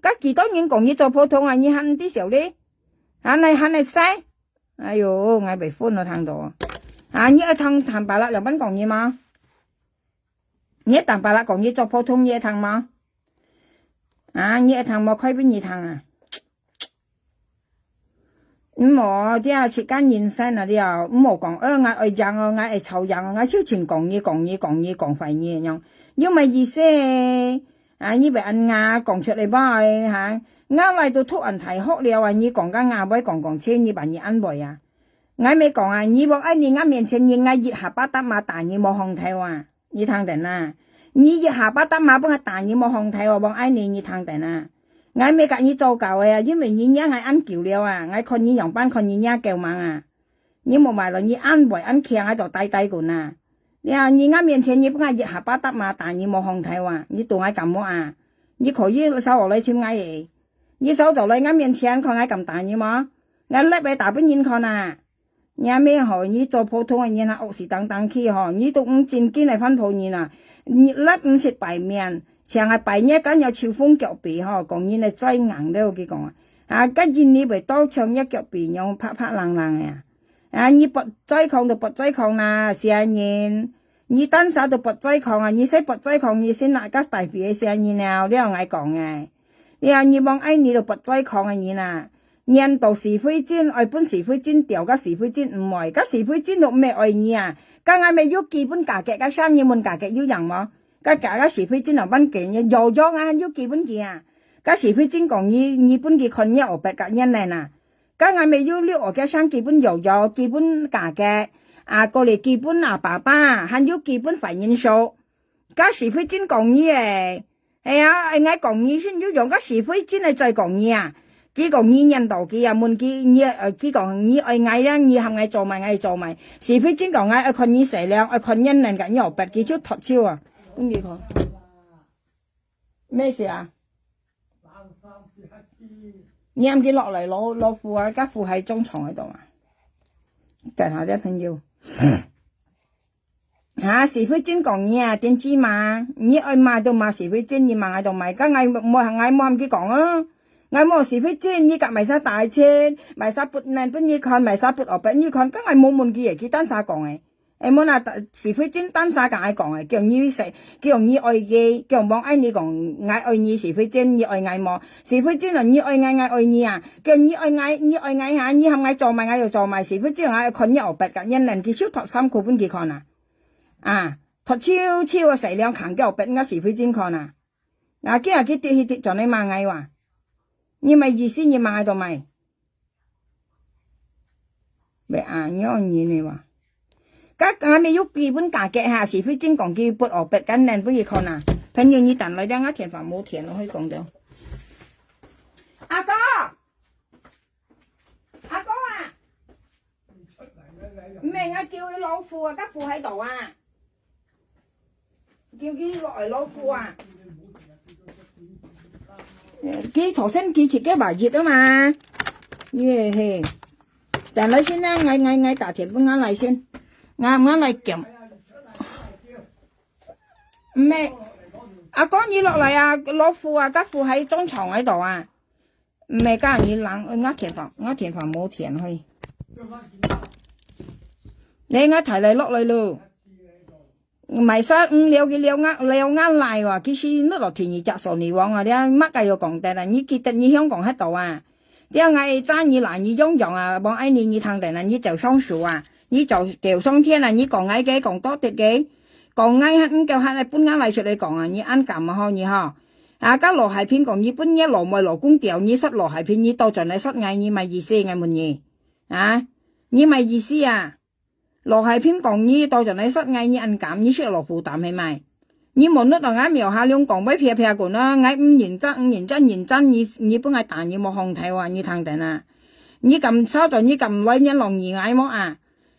該幾多人講你做普通啊，你還毋知曉哩？還來還來使？哎喲，𠊎會昏咯，聽到。啊，你愛聽Tampalak兩班講你嗎？ 你Tampalak講你做普通，你會聽無？啊，你會聽無？開分你聽啊！毋好，這自家人生啊了，毋好講，呃，𠊎愛贏哦，𠊎愛吵贏哦，𠊎就盡講你，講你，講你，講壞你樣，有麼意思？啊，你會恁樣講出來無？哈，𠊎來都讀恁大學了啊，你講个𠊎會講講切，你把你安慰啊！𠊎乜講啊，你無愛你，𠊎面前人，𠊎一下巴達馬打你無行頭啊！ 你聽等啊，你一下巴達馬分𠊎打你無行頭哦，王愛你，你聽等啊。𠊎乜甲你做狗个啊，因為你惹𠊎恁久了啊，𠊎看你樣般看你惹狗吂啊。你無買了，你恁會恁強，𠊎都呆呆滾啊。呀，你𠊎面前你分𠊎一下巴達馬打你無行頭啊，你對𠊎感冒啊？你可以稍後來尋𠊎个，你稍早來𠊎面前看𠊎敢打你無？𠊎立个打分人看啊！ 若乜吼，你做普通个人啊，惡死當當去吼，你都毋正經个番婆人啊！你摎毋識擺面，像係擺若間有秋風腳皮吼，講人个嘴硬了，佢講啊，啊，該人你會到像若腳皮樣白白冷冷个啊！啊，你不再講就不再講啦，細人！你單儕都不再講啊，你使不再講，你先拿个大皮个細人了，了𠊎講个。了，你望愛你都不再講个人啊！ 年到徐慧珍，愛分徐慧珍調，該徐慧珍毋愛，該徐慧珍都毋係愛你啊！該𠊎乜有寄分家己个聲，你問家己有贏無？該該該徐慧珍啊，問佢，你有有啊，還有寄分佢啊！該徐慧珍講你，你分佢看你學別个年齡啊！該𠊎乜有六學个聲寄分有有，寄分家己，啊，過來寄分啊爸爸，還有寄分懷孕數。 該徐慧珍講你誒，係啊，𠊎講你先有用，該徐慧珍誒再講你啊！佢講你黏到佢啊，問佢，你，呃，佢講你愛𠊎咧，你喊𠊎做麼个，𠊎做麼个。是非正講𠊎愛看你細量，愛看你能个，你好逼佢就脫手啊。分佢看。咩事啊？黏佢落來，老，老虎啊，該虎還中蟲个懂嗎？等下再朋友。 哈，是非正講你啊，點知嘛？你愛罵就罵是非正，你罵𠊎做麼个？該𠊎無，𠊎無喊佢講啊。𠊎無是非正，你甲買啥大錢，買啥bút năng分你看，買啥bút學分你看，該𠊎無問佢个，佢單儕講个。誒，無啦，是非正單儕甲𠊎講个，叫你細，叫你愛佢，叫王愛你講，𠊎愛你是非正，你愛𠊎無？是非正啊，你愛𠊎，𠊎愛你啊，叫你愛𠊎，你愛𠊎哈，你喊𠊎做麼个，𠊎就做麼个，是非正啊，看你學分个，原來佢手托衫褲分佢看啊。 啊，托手手个細量扛到別个是非正看啊。啊，今日佢跌去跌轉來罵𠊎哇。你麼个意思，你罵𠊎做麼个？喂啊，你好人个哇。該，該還沒有基本價格哈，是非正講佢bút學別个，恁分佢看啊。朋友，你等來，等下電話無電，𠊎去講到。阿哥，阿哥啊！ 毋係，𠊎叫佢老虎啊，該虎還在啊。叫佢落來老虎啊。佢頭先佢自己話熱啊嘛。因為嘿，等來先啦，𠊎，𠊎，𠊎打電分𠊎來先，𠊎，𠊎來講。毋係，阿哥你落來啊，老虎啊，該虎還中蟲還在啊。 毋係，該你人，𠊎電話，𠊎電話無電去。你𠊎抬來落來咯。買衫，嗯，了佢了𠊎，了𠊎來哇，其實你落天你隻手你忘啊，你麼个又講得啊？你記得你香港迄度啊？你𠊎爭你啦，你用用啊，望愛你，你聽得啊，你走上手啊，你走，走上天啊，你講𠊎个，講多啲个，講𠊎還毋夠，還來分𠊎來出來講啊，你恁敢啊吼，你吼？ 啊，該羅海平講你分你老妹老公調，你殺羅海平，你倒轉來殺𠊎，你麼意思？𠊎問你，啊，你麼意思啊？羅海平講你倒轉來殺𠊎，你恁敢，你識老虎膽係咪？你無搦到𠊎廟下龍講，會撇撇滾啊！𠊎毋認真，毋認真，認真，你，你分𠊎打，你無放頭啊！你聽等啊！你敢吵著，你敢來冤枉你𠊎無啊？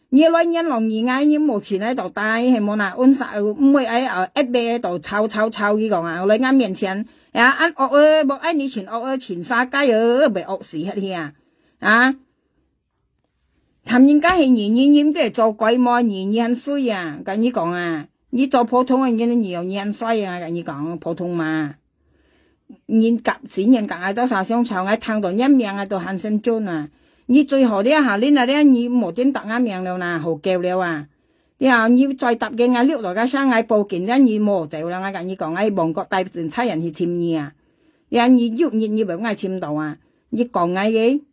你來冤枉你𠊎，你無錢來到帶，係無啦？阮儕毋會愛，呃，一味到吵吵吵，佢講啊，來𠊎面前，呀，恁惡个，無愛你錢惡个，錢啥該个，袂惡死忒去啊！啊！談人家係你，你，你毋得做鬼魔，你，你還衰啊！跟你講啊，你做普通个人，你有你還衰啊！跟你講，普通嘛。 人甲死人甲，𠊎到啥相吵，𠊎聽到你名啊，都喊聲準啊。你最好了哈，恁啊了，你無點答𠊎名了啦，好夠了啊。了，你再答个，𠊎溜到該聲，𠊎報警了，你無走了，𠊎甲你講，𠊎望國大警察人去尋你啊。了，你有日你會𠊎尋到啊。你講𠊎个，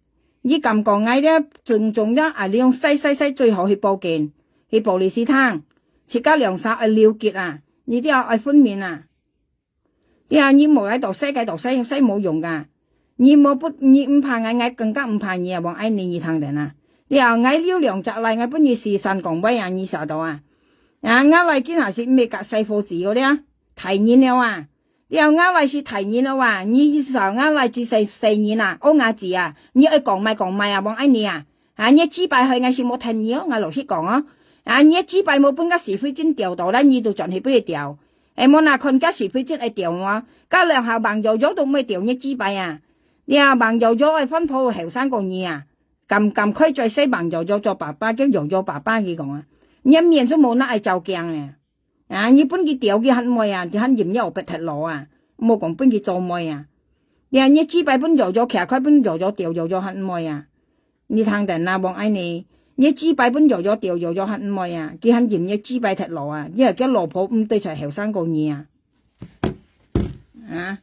你敢講𠊎了，種種了，啊，你用細細細最好去報警，去police廳，自家兩儕愛了結啊，你都要愛分明啊。 呀，你無愛到世界到世，世無用个。你無不，你毋怕𠊎，𠊎更加毋怕你啊！王愛你，你聽等啊！了，𠊎有兩隻倈，𠊎分你四散講話啊，你曉得啊？啊，𠊎倈今下是毋係甲細伙子个了，大人了啊！了，𠊎倈是大人了啊！你曉得𠊎倈只細細人啊，學𠊎子啊！你愛講麼講麼啊，王愛你啊！ 啊，你个嘴巴害𠊎係無聽你哦，𠊎老實講哦。啊，你个嘴巴無分該是非正調到，來你都轉去分佢調。誒，無哪看該是非正愛調無？該兩下吂搖搖都毋會調你个嘴巴啊！你啊，吂搖搖愛番婆後生過你啊！敢敢開嘴細吂搖搖做爸爸，叫搖搖爸爸佢講啊！你个面就無哪愛照鏡誒！ 啊，你分佢調，佢還毋會啊，佢還嫌你後壁忒老啊，莫講分佢做妹啊。你啊，你嘴巴分搖搖徛開，分搖搖調，搖搖還毋會啊。你聽等啊，王愛你，你嘴巴分搖搖調，搖搖還毋會啊，佢還嫌你嘴巴忒老啊，你係叫老婆毋對出後生過你啊。啊，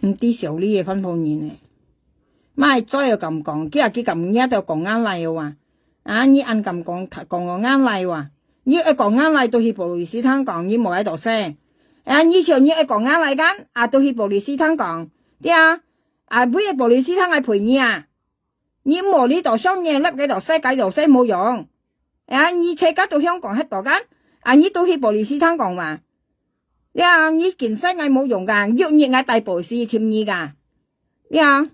毋知小李个番婆人呢。莫再有敢講，佢啊，佢敢惹到講𠊎倈哦啊。啊，你恁敢講，講𠊎倈哦啊？ 你愛講𠊎倈都去police廳講，你無愛到使。啊，你想你愛講𠊎倈kan，啊，都去police廳講，對啊，啊，尾个police廳愛賠你啊。你無你到上面立个到使，該到使無用。啊，你自家到香港歇到kan，啊，你都去police廳講嘛。對啊，你見使𠊎無用个，有日𠊎帶police尋你个。對啊。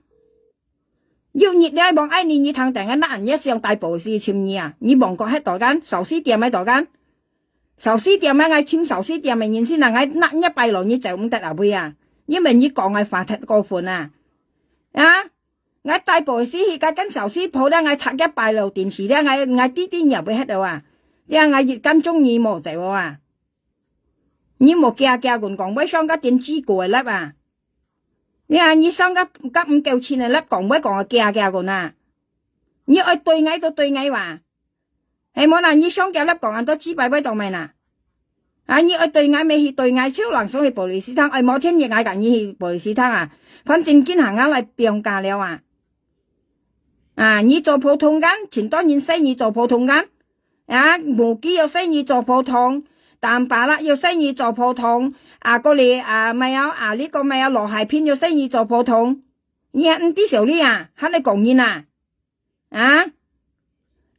有日咧，王愛你，你聽等个，那你想大部係尋你啊？你亡國係多間，壽司店个多間，壽司店个，𠊎尋壽司店个人先啊，𠊎那一擺咯，你走毋得啊，喂啊！因為你講个話忒過分啊！啊！𠊎大部係去該間壽司鋪咧，𠊎插一擺咯，電視咧，𠊎𠊎滴滴尿會忒了啊！你啊，𠊎一間中意無走啊！你莫假假講講，會上个電視過个粒啊！ 你啊，你上个个毋夠錢个，來講會講个假假个吶。你愛對𠊎就對𠊎哇。係無啦，你上个粒講恁多幾百位當咩啦？啊，你愛對𠊎，乜去對𠊎，就人送去布里斯坦，愛無天日𠊎佮你去布里斯坦啊。反正今下𠊎來放假了啊。啊，你做普通間，盡多人使你做普通間。 啊，無機又使你做普通，淡白啦又使你做普通，啊，過來啊，乜有啊，這個乜有羅海平又使你做普通，你還毋知曉你啊？還來講人啊？啊？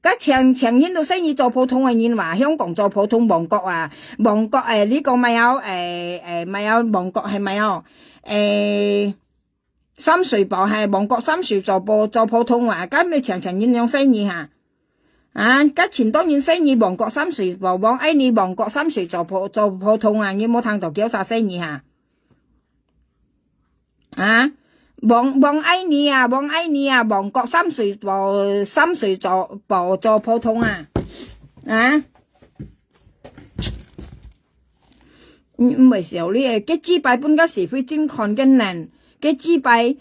該全全人都使你做普通个人話，香港做普通，亡國啊，亡國誒，這個乜有誒誒，乜有亡國係乜有誒？ 三水寶係亡國三水做普做普通話，該乜全全人樣使你哈？啊，該盡多人使你亡國三水寶，王愛你亡國三水做普做普通啊，你無聽到幾多儕使你哈？啊，王王愛你啊，王愛你啊，亡國三水寶三水做寶做普通啊，啊？ 毋毋會笑你誒，該幾擺分个是非正看个人，該幾擺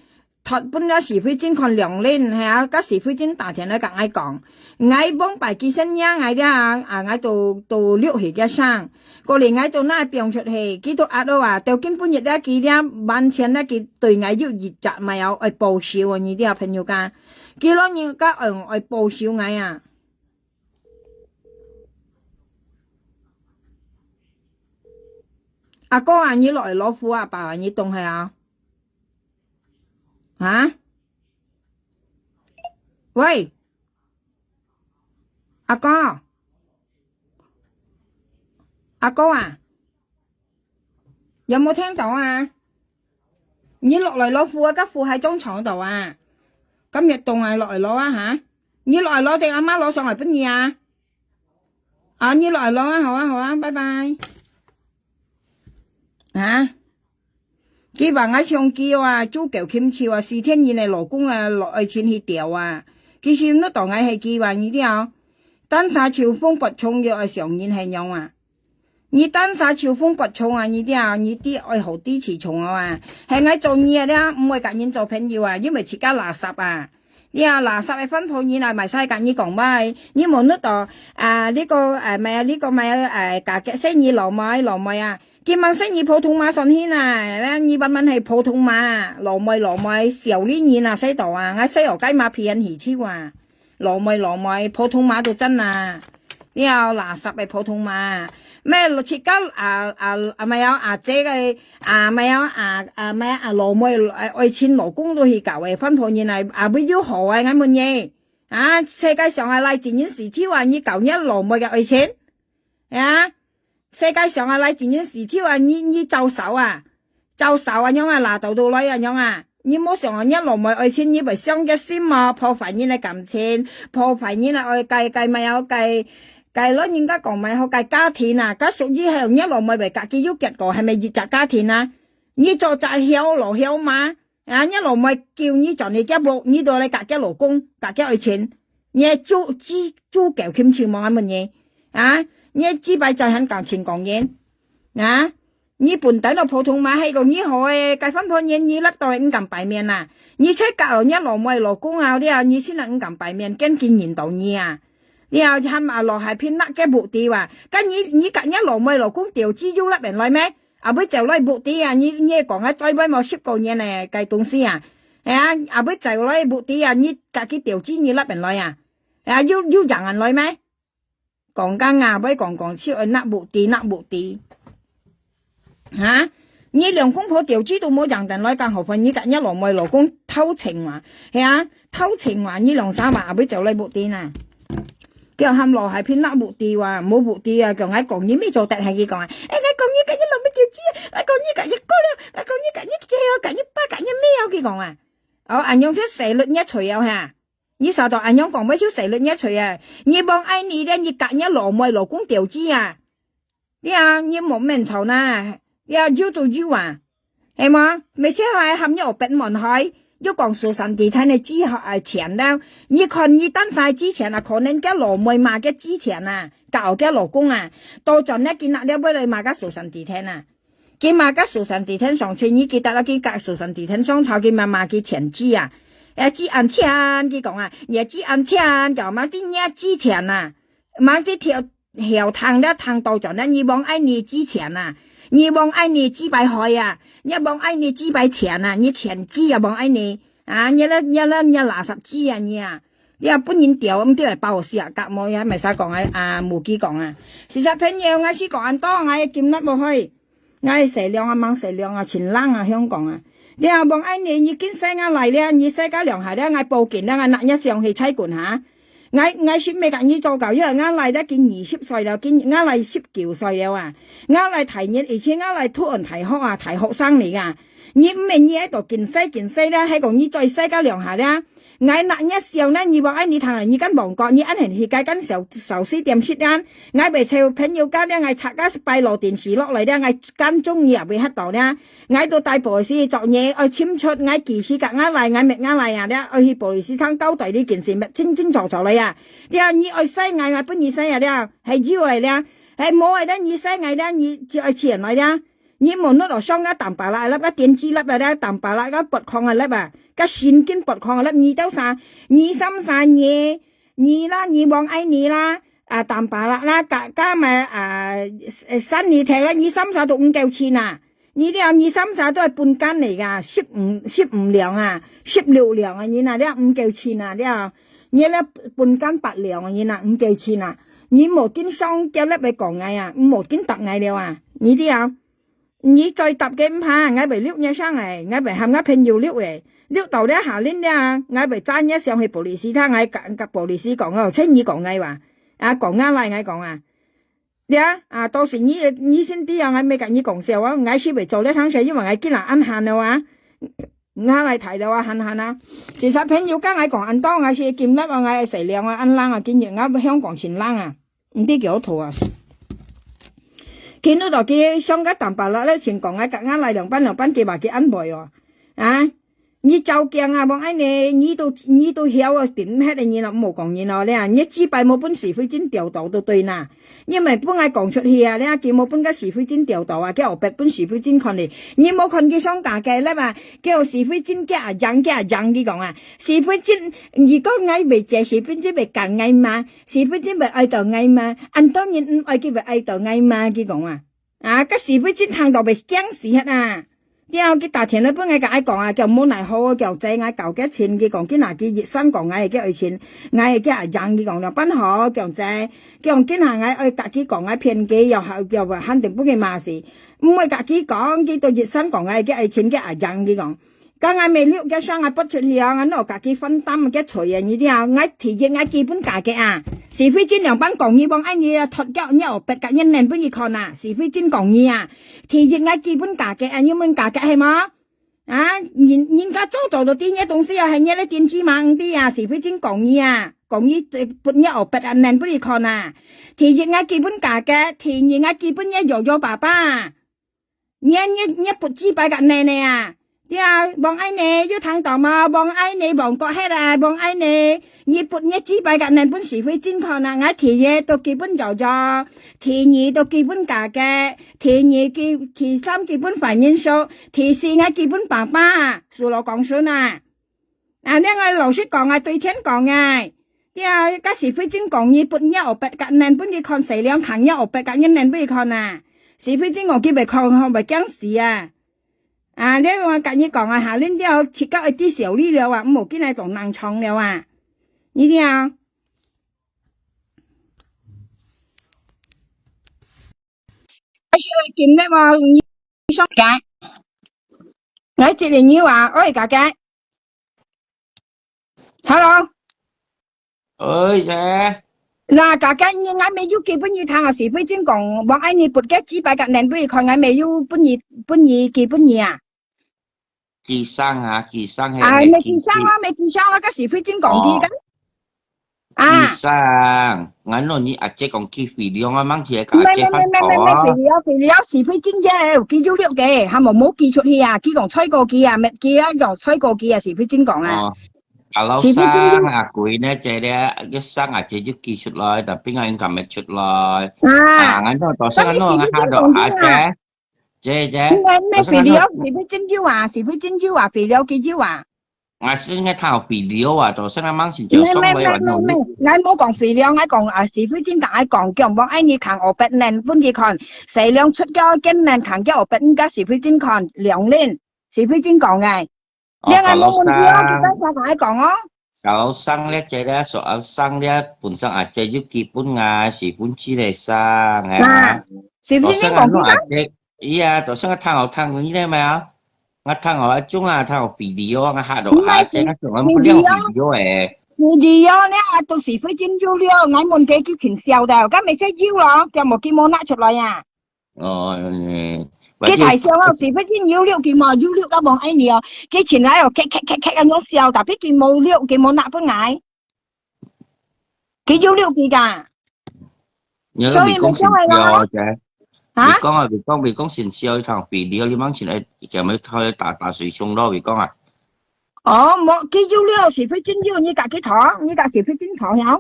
托分个是非正看兩輪，係啊，該是非正打電來佮𠊎講，𠊎往擺佢先惹𠊎了啊，啊，𠊎都都錄起个聲，過來𠊎都拿放出去，佢都壓到啊，到今晡日了佢了，完全了佢對𠊎有一隻乜有愛報仇啊，你這朋友家，佢老人家愛愛報仇𠊎啊。 阿哥啊，你落來老虎啊，爸爸，你懂係啊？啊？喂，阿哥，阿哥啊，有無聽到啊？你落來老虎啊，該虎還中場到啊？今日凍啊，落來攞啊哈？你落來攞定阿媽攞上來分你啊？ 啊，你來咯，好啊，好啊，拜拜。啊，佢話𠊎像佢啊，煮狗禽獸啊，四天然个老公啊，落愛錢去釣啊。其實你當𠊎係佢話你了，單儕秋風發衝又愛想人係樣啊。你單儕秋風發衝啊，你了，你知愛好知自重啊，係𠊎做你啊了，毋會佮人做朋友啊，因為自家垃圾啊。 你啊，垃圾个番婆人啊，賣晒甲你講話，你無搦到啊，這個啊，買啊，這個買啊，啊，價格細你老妹老妹啊，今晚細你普通話算起啦，你慢慢係普通話，老妹老妹，小麗人啊，細到啊，𠊎細學該馬屁人起手啊，老妹老妹，普通話都真啊。 了垃圾个普通話，咩自家啊啊啊，毋係啊，阿姐个啊，毋係啊，啊啊，毋係啊，老妹啊，愛情老公都去搞个，番婆人來啊，會有好个，𠊎問你啊，世界上啊，來真人事情啊，你搞你老妹个愛情啊？世界上啊，來真人事情啊，你你招手啊？ 招手啊樣啊，拿到到來啊樣啊。你莫想啊，若老妹愛情，你會傷个心啊，破壞人个感情，破壞人个愛，該該麼个，該該老人家講麼个好，該家庭啊，該屬於係若老妹會家己有結果，係咪一隻家庭啊？你做隻曉老曉媽啊，若老妹叫你轉去家屋，你都來家己老公，家己愛情，你係豬豬豬狗禽獸無？𠊎問你啊，你係幾擺再喊感情講人啊？ 你本底都普通話，係講你好个，該番婆人你辣到毋敢擺面啊！你在搞若老妹老公啊，了你先毋敢擺面，驚佢認到你啊！了喊啊老海平拿个目的啊！該你你甲若老妹老公調子又辣人來咩？啊，會走來目的啊！你你講啊，再會無十個年呢，該東西啊！哎呀，啊，會走來目的啊！你甲佢調子你辣人來啊！啊，又又贏人來咩？ 講講啊，會講講就愛拿目的，拿目的。哈？你兩公婆調子都無贏等來，更何況你甲若老妹老公偷情啊，係啊，偷情啊，你兩三萬也會走來目的呐。叫喊老海平拿目的哇，無目的啊，叫𠊎講你乜做得，還佢講啊，哎，𠊎講你甲若老妹調子啊，𠊎講你甲若哥了，𠊎講你甲若姐哦，甲若爸，甲若姆哦，佢講啊。哦，恁樣就洗律若罪哦哈。你曉得恁樣講，會就洗律若罪啊。你望愛你咧，你甲若老妹老公丟棄啊。你啊，你莫面吵呐，你啊，有就有啊。係無？每次還喊你學別門海，又講受傷地攤个之後愛錢了。你看你單晒之前啊，可能个老妹罵个之前啊，搞个老公啊，到轉了今日了，為了罵个受傷地攤啊。佢罵个受傷地攤上去，你記得了，佢甲受傷地攤上吵，佢罵罵佢錢子啊。哎，幾安錢，佢講啊，你幾安錢，叫嘛，你幾錢啊？嘛，你跳，跳堂了，堂到轉了，你望愛你幾錢啊？你望愛你幾百海啊？你望愛你幾百錢啊？你錢子也望愛你啊？你那，你那，你垃圾子啊你啊！你也不能掉，毋掉會爆死啊！甲毛也毋使講啊，啊，無記講啊。事實朋友，𠊎是講恁多，𠊎今日無去。 𠊎个細量啊，吂細量啊，盡冷啊，香港啊。你啊，望愛你，你緊生下來了，你生个兩下了，𠊎報警了，𠊎拿若相去差館哈。𠊎，𠊎先毋甲你做教育，𠊎倈仔今二十歲了，今，𠊎倈十九歲了啊。𠊎倈大人，而且𠊎倈讀完大學啊，大學生嚟啊。你毋係你愛到緊生緊生了，還講你再生个兩下了。 𠊎拿若相呢，你望愛你聽啊，你敢望過，你恁樣去該間小，小食店食啊？𠊎會請朋友間了，𠊎拆个擺落電視落來了，𠊎間中意也會嚇到了。𠊎都帶police做嘢，愛尋出，𠊎幾時甲𠊎倈，𠊎搣𠊎倈啊了，愛去police廳交代你件事，搣清清楚楚來啊。了，你愛使𠊎，𠊎分你使啊了，係有个了，係無个了，你使𠊎了，你就愛錢來了。 你無弄到上个淡白啦，粒个電子粒个咧，淡白啦，个拔礦个粒啊，个神經拔礦个粒，二到三，二三三二，二啦，二望愛你啦，啊，淡白啦，啦，加，加埋，啊，呃，三二條啦，二三三都毋夠錢啊。你了二三三都係本間嚟噶，十五，十五兩啊，十六兩啊，你那了毋夠錢啊，了，你了本間八兩啊，你那毋夠錢啊。你無經商叫粒个講𠊎啊，無經答𠊎了啊，你了。 你再答个毋怕，𠊎會錄若聲个，𠊎會喊𠊎朋友錄个，錄到了下輪了，𠊎會揸若相去police廳，𠊎甲，甲police講哦，請你講𠊎話，啊，講𠊎來，𠊎講啊，了，啊，到時你，你先知啊，𠊎毋甲你講笑啊，𠊎是會做了生事，因為𠊎今日恁閒了啊，𠊎來睇了啊，閒閒啊，其實朋友甲𠊎講恁多，𠊎是今日啊，𠊎會洗涼啊，恁冷啊，今日𠊎香港盡冷啊。 毋知幾好討啊。今日到佢上个淡白啦，咧，先講啊，甲𠊎倈兩班兩班，佢話佢安慰哦。啊，你照鏡啊，望愛你，你都，你都曉啊，頂毋核个人咯，毋好講人咯，咧，你幾擺無分是非精調到都對啦。你毋係分𠊎講出去啊，咧，佢無分个是非精調到啊，佢後壁分是非精看你，你無看佢上架个咧嘛，叫是非精，叫阿楊，叫阿楊，佢講啊，是非精，如果𠊎袂借是非精，會趕𠊎嘛。 是非精會愛到𠊎嘛？恁多人毋愛佢會愛到𠊎嘛？佢講啊，啊，个是非精聽到會驚死忒啊！了，佢打電話分𠊎，甲𠊎講啊，叫無奈何，叫借𠊎九个錢，佢講，佢拿佢一三講，𠊎會叫愛錢，𠊎會叫阿楊，佢講了，辦好，叫借，佢講，今下𠊎愛甲佢講，𠊎騙佢，又好，又肯定分佢罵死，毋會甲佢講，佢都一三講，𠊎會叫愛錢，叫阿楊，佢講。 該𠊎毋係錄个聲啊，發出去啊，𠊎拿家己分擔个罪啊，你知啊？𠊎第一𠊎基本價格啊，是非精兩班講你望愛你啊，脫掉你後壁甲你nenpun佢看啊，是非精講你啊，第一𠊎基本價格啊，你問價格係無？啊，人，人家做做到知你東西啊，係你个電子盲知啊，是非精講你啊，講你，呃，分你後壁啊，nenpun佢看啊。第一𠊎基本價格，第二𠊎基本你搖搖爸爸啊。 你，你，你不知擺个奶奶啊？對啊，望愛你有聽到無？望愛你望過忒啊，望愛你。你不，你知擺个奶分是非精看啊，𠊎第一都基本搖搖，第二都基本價格，第二基，第三基本反應數，第四𠊎基本爸爸，數落講孫啊。 啊，你𠊎老實講啊，對天講啊，對啊，該是非精講你，分你後壁甲nenpun佢看，洗涼，扛你後壁甲你nenpun佢看啊。是非精講佢袂看吼，袂驚死啊。啊，你𠊎甲你講啊，下輪了自家愛知小理了啊，毋好緊來當冷場了啊。你聽啊。還是會緊的無？你想講？來，這裡你話，喂，家家。 Hello。哎，耶。那，家家，你，𠊎沒有寄分你聽啊，是非精講，望愛你撥个幾百个nenpun佢看，𠊎沒有分你，分你寄分你啊。寄生啊，寄生係啊，係寄，寄生啊，寄生啊，該時輝珍講佢个。哦。啊。寄生，𠊎摎你阿姐講寄肥料啊，吂去个阿姐發火啊。肥料，肥料，時輝珍个，佢有料个，還無，無寄出去啊，佢講採過佢啊，搣佢啊，講採過佢啊，時輝珍講啊。哦。Kalau 時輝珍有。生啊，佢呢，這咧，一生啊，這就寄出來，tapi𠊎應該搣出來。啊。啊，𠊎摎，到時𠊎摎，𠊎下到阿姐。 姐姐，毋係，毋係，我想講，肥料，時輝珍有啊，時輝珍有啊，肥料佢有啊。𠊎係應該聽肥料啊，就係𠊎吂先接受佢啊，毋係，毋係，𠊎無講肥料，𠊎講啊，時輝珍同𠊎講，講講，哎，你看我白嫩，分佢看，細量出个，見嫩，看个我白嫩，該時輝珍看，兩輪，時輝珍講个。哦，你愛問問題哦，佢當下同𠊎講哦。Kalau生咧，這个說啊，生咧，本身啊，這有基本啊，是本身來生啊。啊，時輝珍講佢个？ Iya，就算𠊎聽好聽你咧咩啊？𠊎聽好一種啊，聽好肥料啊，𠊎嚇到嚇，毋係，這个種啊，肥料。不了肥料誒。肥料呢，啊，都時輝珍有了，𠊎問佢佢盡笑的，該咪係有咯，佢無佢無拿出來啊。哦，嗯，佢大笑哦，時輝珍有了，佢無有了，該無愛你哦，佢盡來哦，咳咳咳咳恁樣笑，tapi佢無了，佢無拿分𠊎。 佢有了佢个。所以咪講係咯。你講啊，你講，你講先笑一趟，肥料，你吂先來，叫佢打，打水沖咯，你講啊。哦，無，佢有了，時輝珍有，你家己討，你家時輝珍討曉。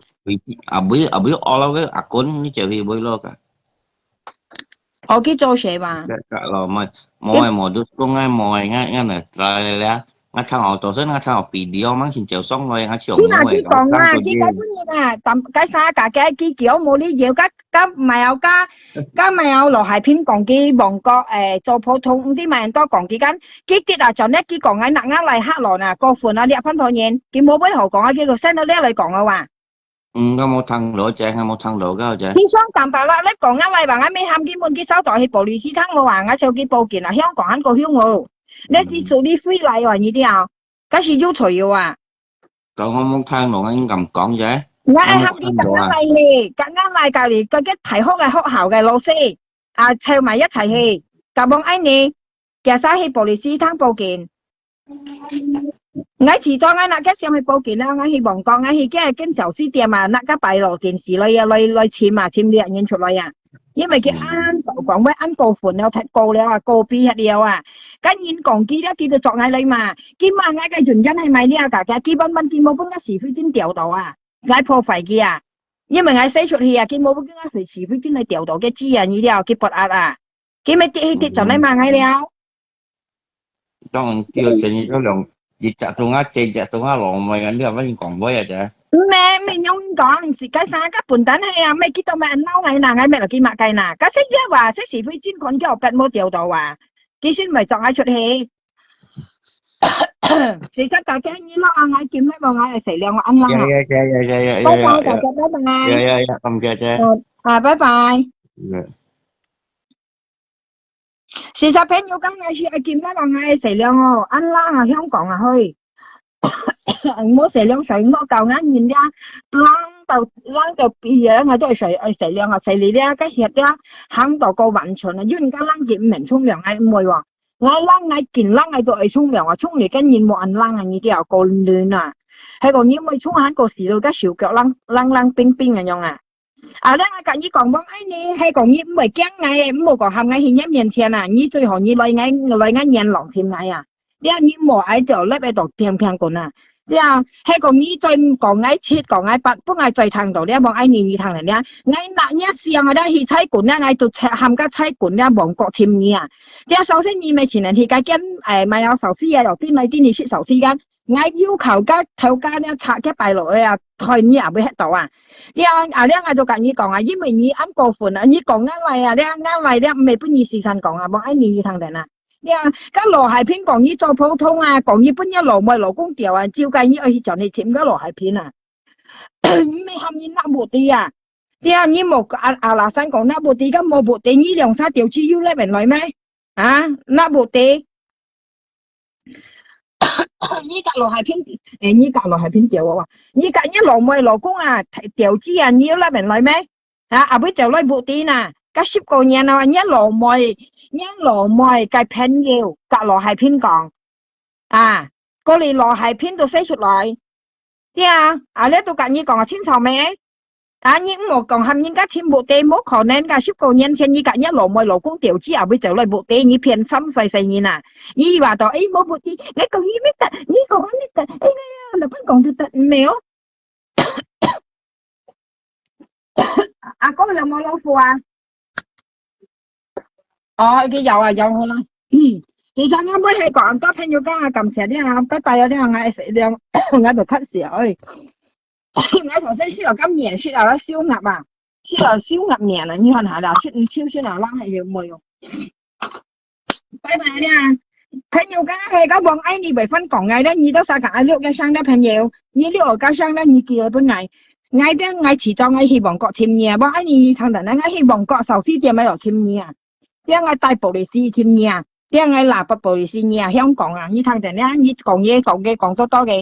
啊，尾，啊，尾，我老个阿公，你就去尾咯个。 哦，佢做事嘛。Gak, gak lama. Mau ai modus kong ai mau ai ngat ngat na try le. Ngat thang auto sen ngat thang video mang sin chiao song loi ngat chiao. Khi nào khi còn à, khi cái cái gì mà tầm cái xa cả cái khi kiểu mua lý do các các mèo các các mèo lò hài phim còn khi bọn có eh cho phổ thông đi mà anh to còn khi kan khi tít à cho nét khi còn ai nặng ngã lại hát lò nè, cô phường nó địa phân thôi nhìn khi mua với hậu còn ai khi có sen nó đeo lại còn đâu à. 嗯，𠊎無聽到，姐，𠊎無聽到，該姐。佢想淡白啦，你講啊，來吧，𠊎咪喊佢問佢稍早去police廳咯啊，𠊎就去報警啊，香港還過香哦。你是屬於飛來啊，你了，該是有罪哦啊。該𠊎無聽到，𠊎應該講，姐。𠊎愛喊佢趕緊來咧，趕緊來隔離，該個大學个學校个老師，啊，湊埋一齊去，甲望愛你，其實去police廳報警。 𠊎遲早𠊎那个想去報警啊，𠊎希望講，𠊎去个間小吃店啊，那个擺落電視來啊，來來尋啊，尋獵人出來啊。因為佢恁多講話恁過分了，忒過了啊，過分了啊。該人講佢了，佢就捉𠊎來嘛。佢罵𠊎个原因係買了啊，佢佢本本佢無分𠊎是非真掉到啊，𠊎破壞佢啊。因為𠊎使出去啊，佢無分𠊎係是非真來掉到个知啊，你了，佢不壓啊。佢咪跌去跌轉來罵𠊎了。 當然，第二隻你都兩，一隻中啊，這隻中啊，浪妹啊，你係乜講話啊？這毋係，毋係用講，自家生个笨蛋係啊，乜佢都乜鬧𠊎呐，𠊎乜落去罵佢呐。該識了哇，識是非真看叫別無掉到啊，佢先咪撞𠊎出去。其實大家你落啊，𠊎今日無𠊎个食量，𠊎暗冷啊。呀呀呀呀呀呀呀！拜拜，大家拜拜。呀呀呀，感謝姐。啊，拜拜。 時常朋友講𠊎係愛緊來望𠊎个食量哦，恁冷啊，香港啊，嘿。無食量水，無夠𠊎人了，冷到，冷到死啊，𠊎都愛食，愛食量啊，食了了，該血了，行到過完全啊，因為該冷佢毋能沖涼，𠊎毋會喎。𠊎冷，𠊎緊冷，𠊎都愛沖涼啊，沖了該人無恁冷啊，你叫過暖啊。係講你毋會沖，還過死到該手腳冷，冷冷冰冰个樣啊。 啊，了𠊎甲你講，望愛你，係講你毋會驚𠊎个，毋好講喊𠊎去你面前啊，你最好你來𠊎，來𠊎面浪尋𠊎啊。了你莫愛走，立个度平平滾啊。了，係講你再講𠊎七，講𠊎八，分𠊎再聽到了，望愛你，你聽了了。𠊎那日想啊，了去菜館了，𠊎就喊个菜館了，望過尋你啊。了，首先你咪前人去該間，誒，賣有壽司啊，又邊來邊去食壽司間。 𠊎有求甲頭家了，拆个擺落去啊，台你也會歇到啊。了，啊，了，𠊎就甲你講啊，因為你恁過分啊，你講𠊎來啊，了，𠊎來了，毋係分你時常講啊，無愛你一趟人啊。了，甲羅海平講你做普通啊，講你分你老妹老公掉啊，照該你愛去轉去尋个羅海平啊。你毋係喊你拿布地啊？了，你無啊，啊，阿拉山講拿布地，甲無布地，你兩儕掉去又來問來咩？啊，拿布地？ 你甲羅海平，誒，你甲羅海平掉啊！你甲你老妹老公啊，掉子啊，你有拉人來咩？啊，阿妹走來布丁啊，甲十過年咯，你老妹，你老妹个朋友甲羅海平講，啊，過來落海拼到洗出來。對啊，啊，這都甲你講啊，清楚未？啊，你毋好講喊人家尋屋地，無可能个，十過年前你甲你老妹老公調子啊，會走來屋地，你騙三細細人啊！你話到，誒，無屋地，你講你乜得，你講你得，誒，你老闆講就得，毋係哦。阿哥有無老虎啊？哦，佢有啊，有好啦。嗯，其實我會係講，多朋友講啊，感謝你啊，拜拜啊，你啊，我食了，我就咳嗽，哎，我頭先食了个麵，食了个燒鴨啊，食了燒鴨麵啊，你看下啦，食唔燒先啊，冷係有無有？拜拜了。朋友講係个王愛你袂分講个，你都啥个啊六个上的朋友，你六个上的你寄來分𠊎，𠊎的𠊎遲早𠊎希望國尋你啊，王愛你聽等，𠊎希望國少四點來尋你啊，這樣𠊎帶police尋你啊，這樣𠊎喇叭police你啊，香港啊，你聽等啊，你講嘢講嘅講多多个。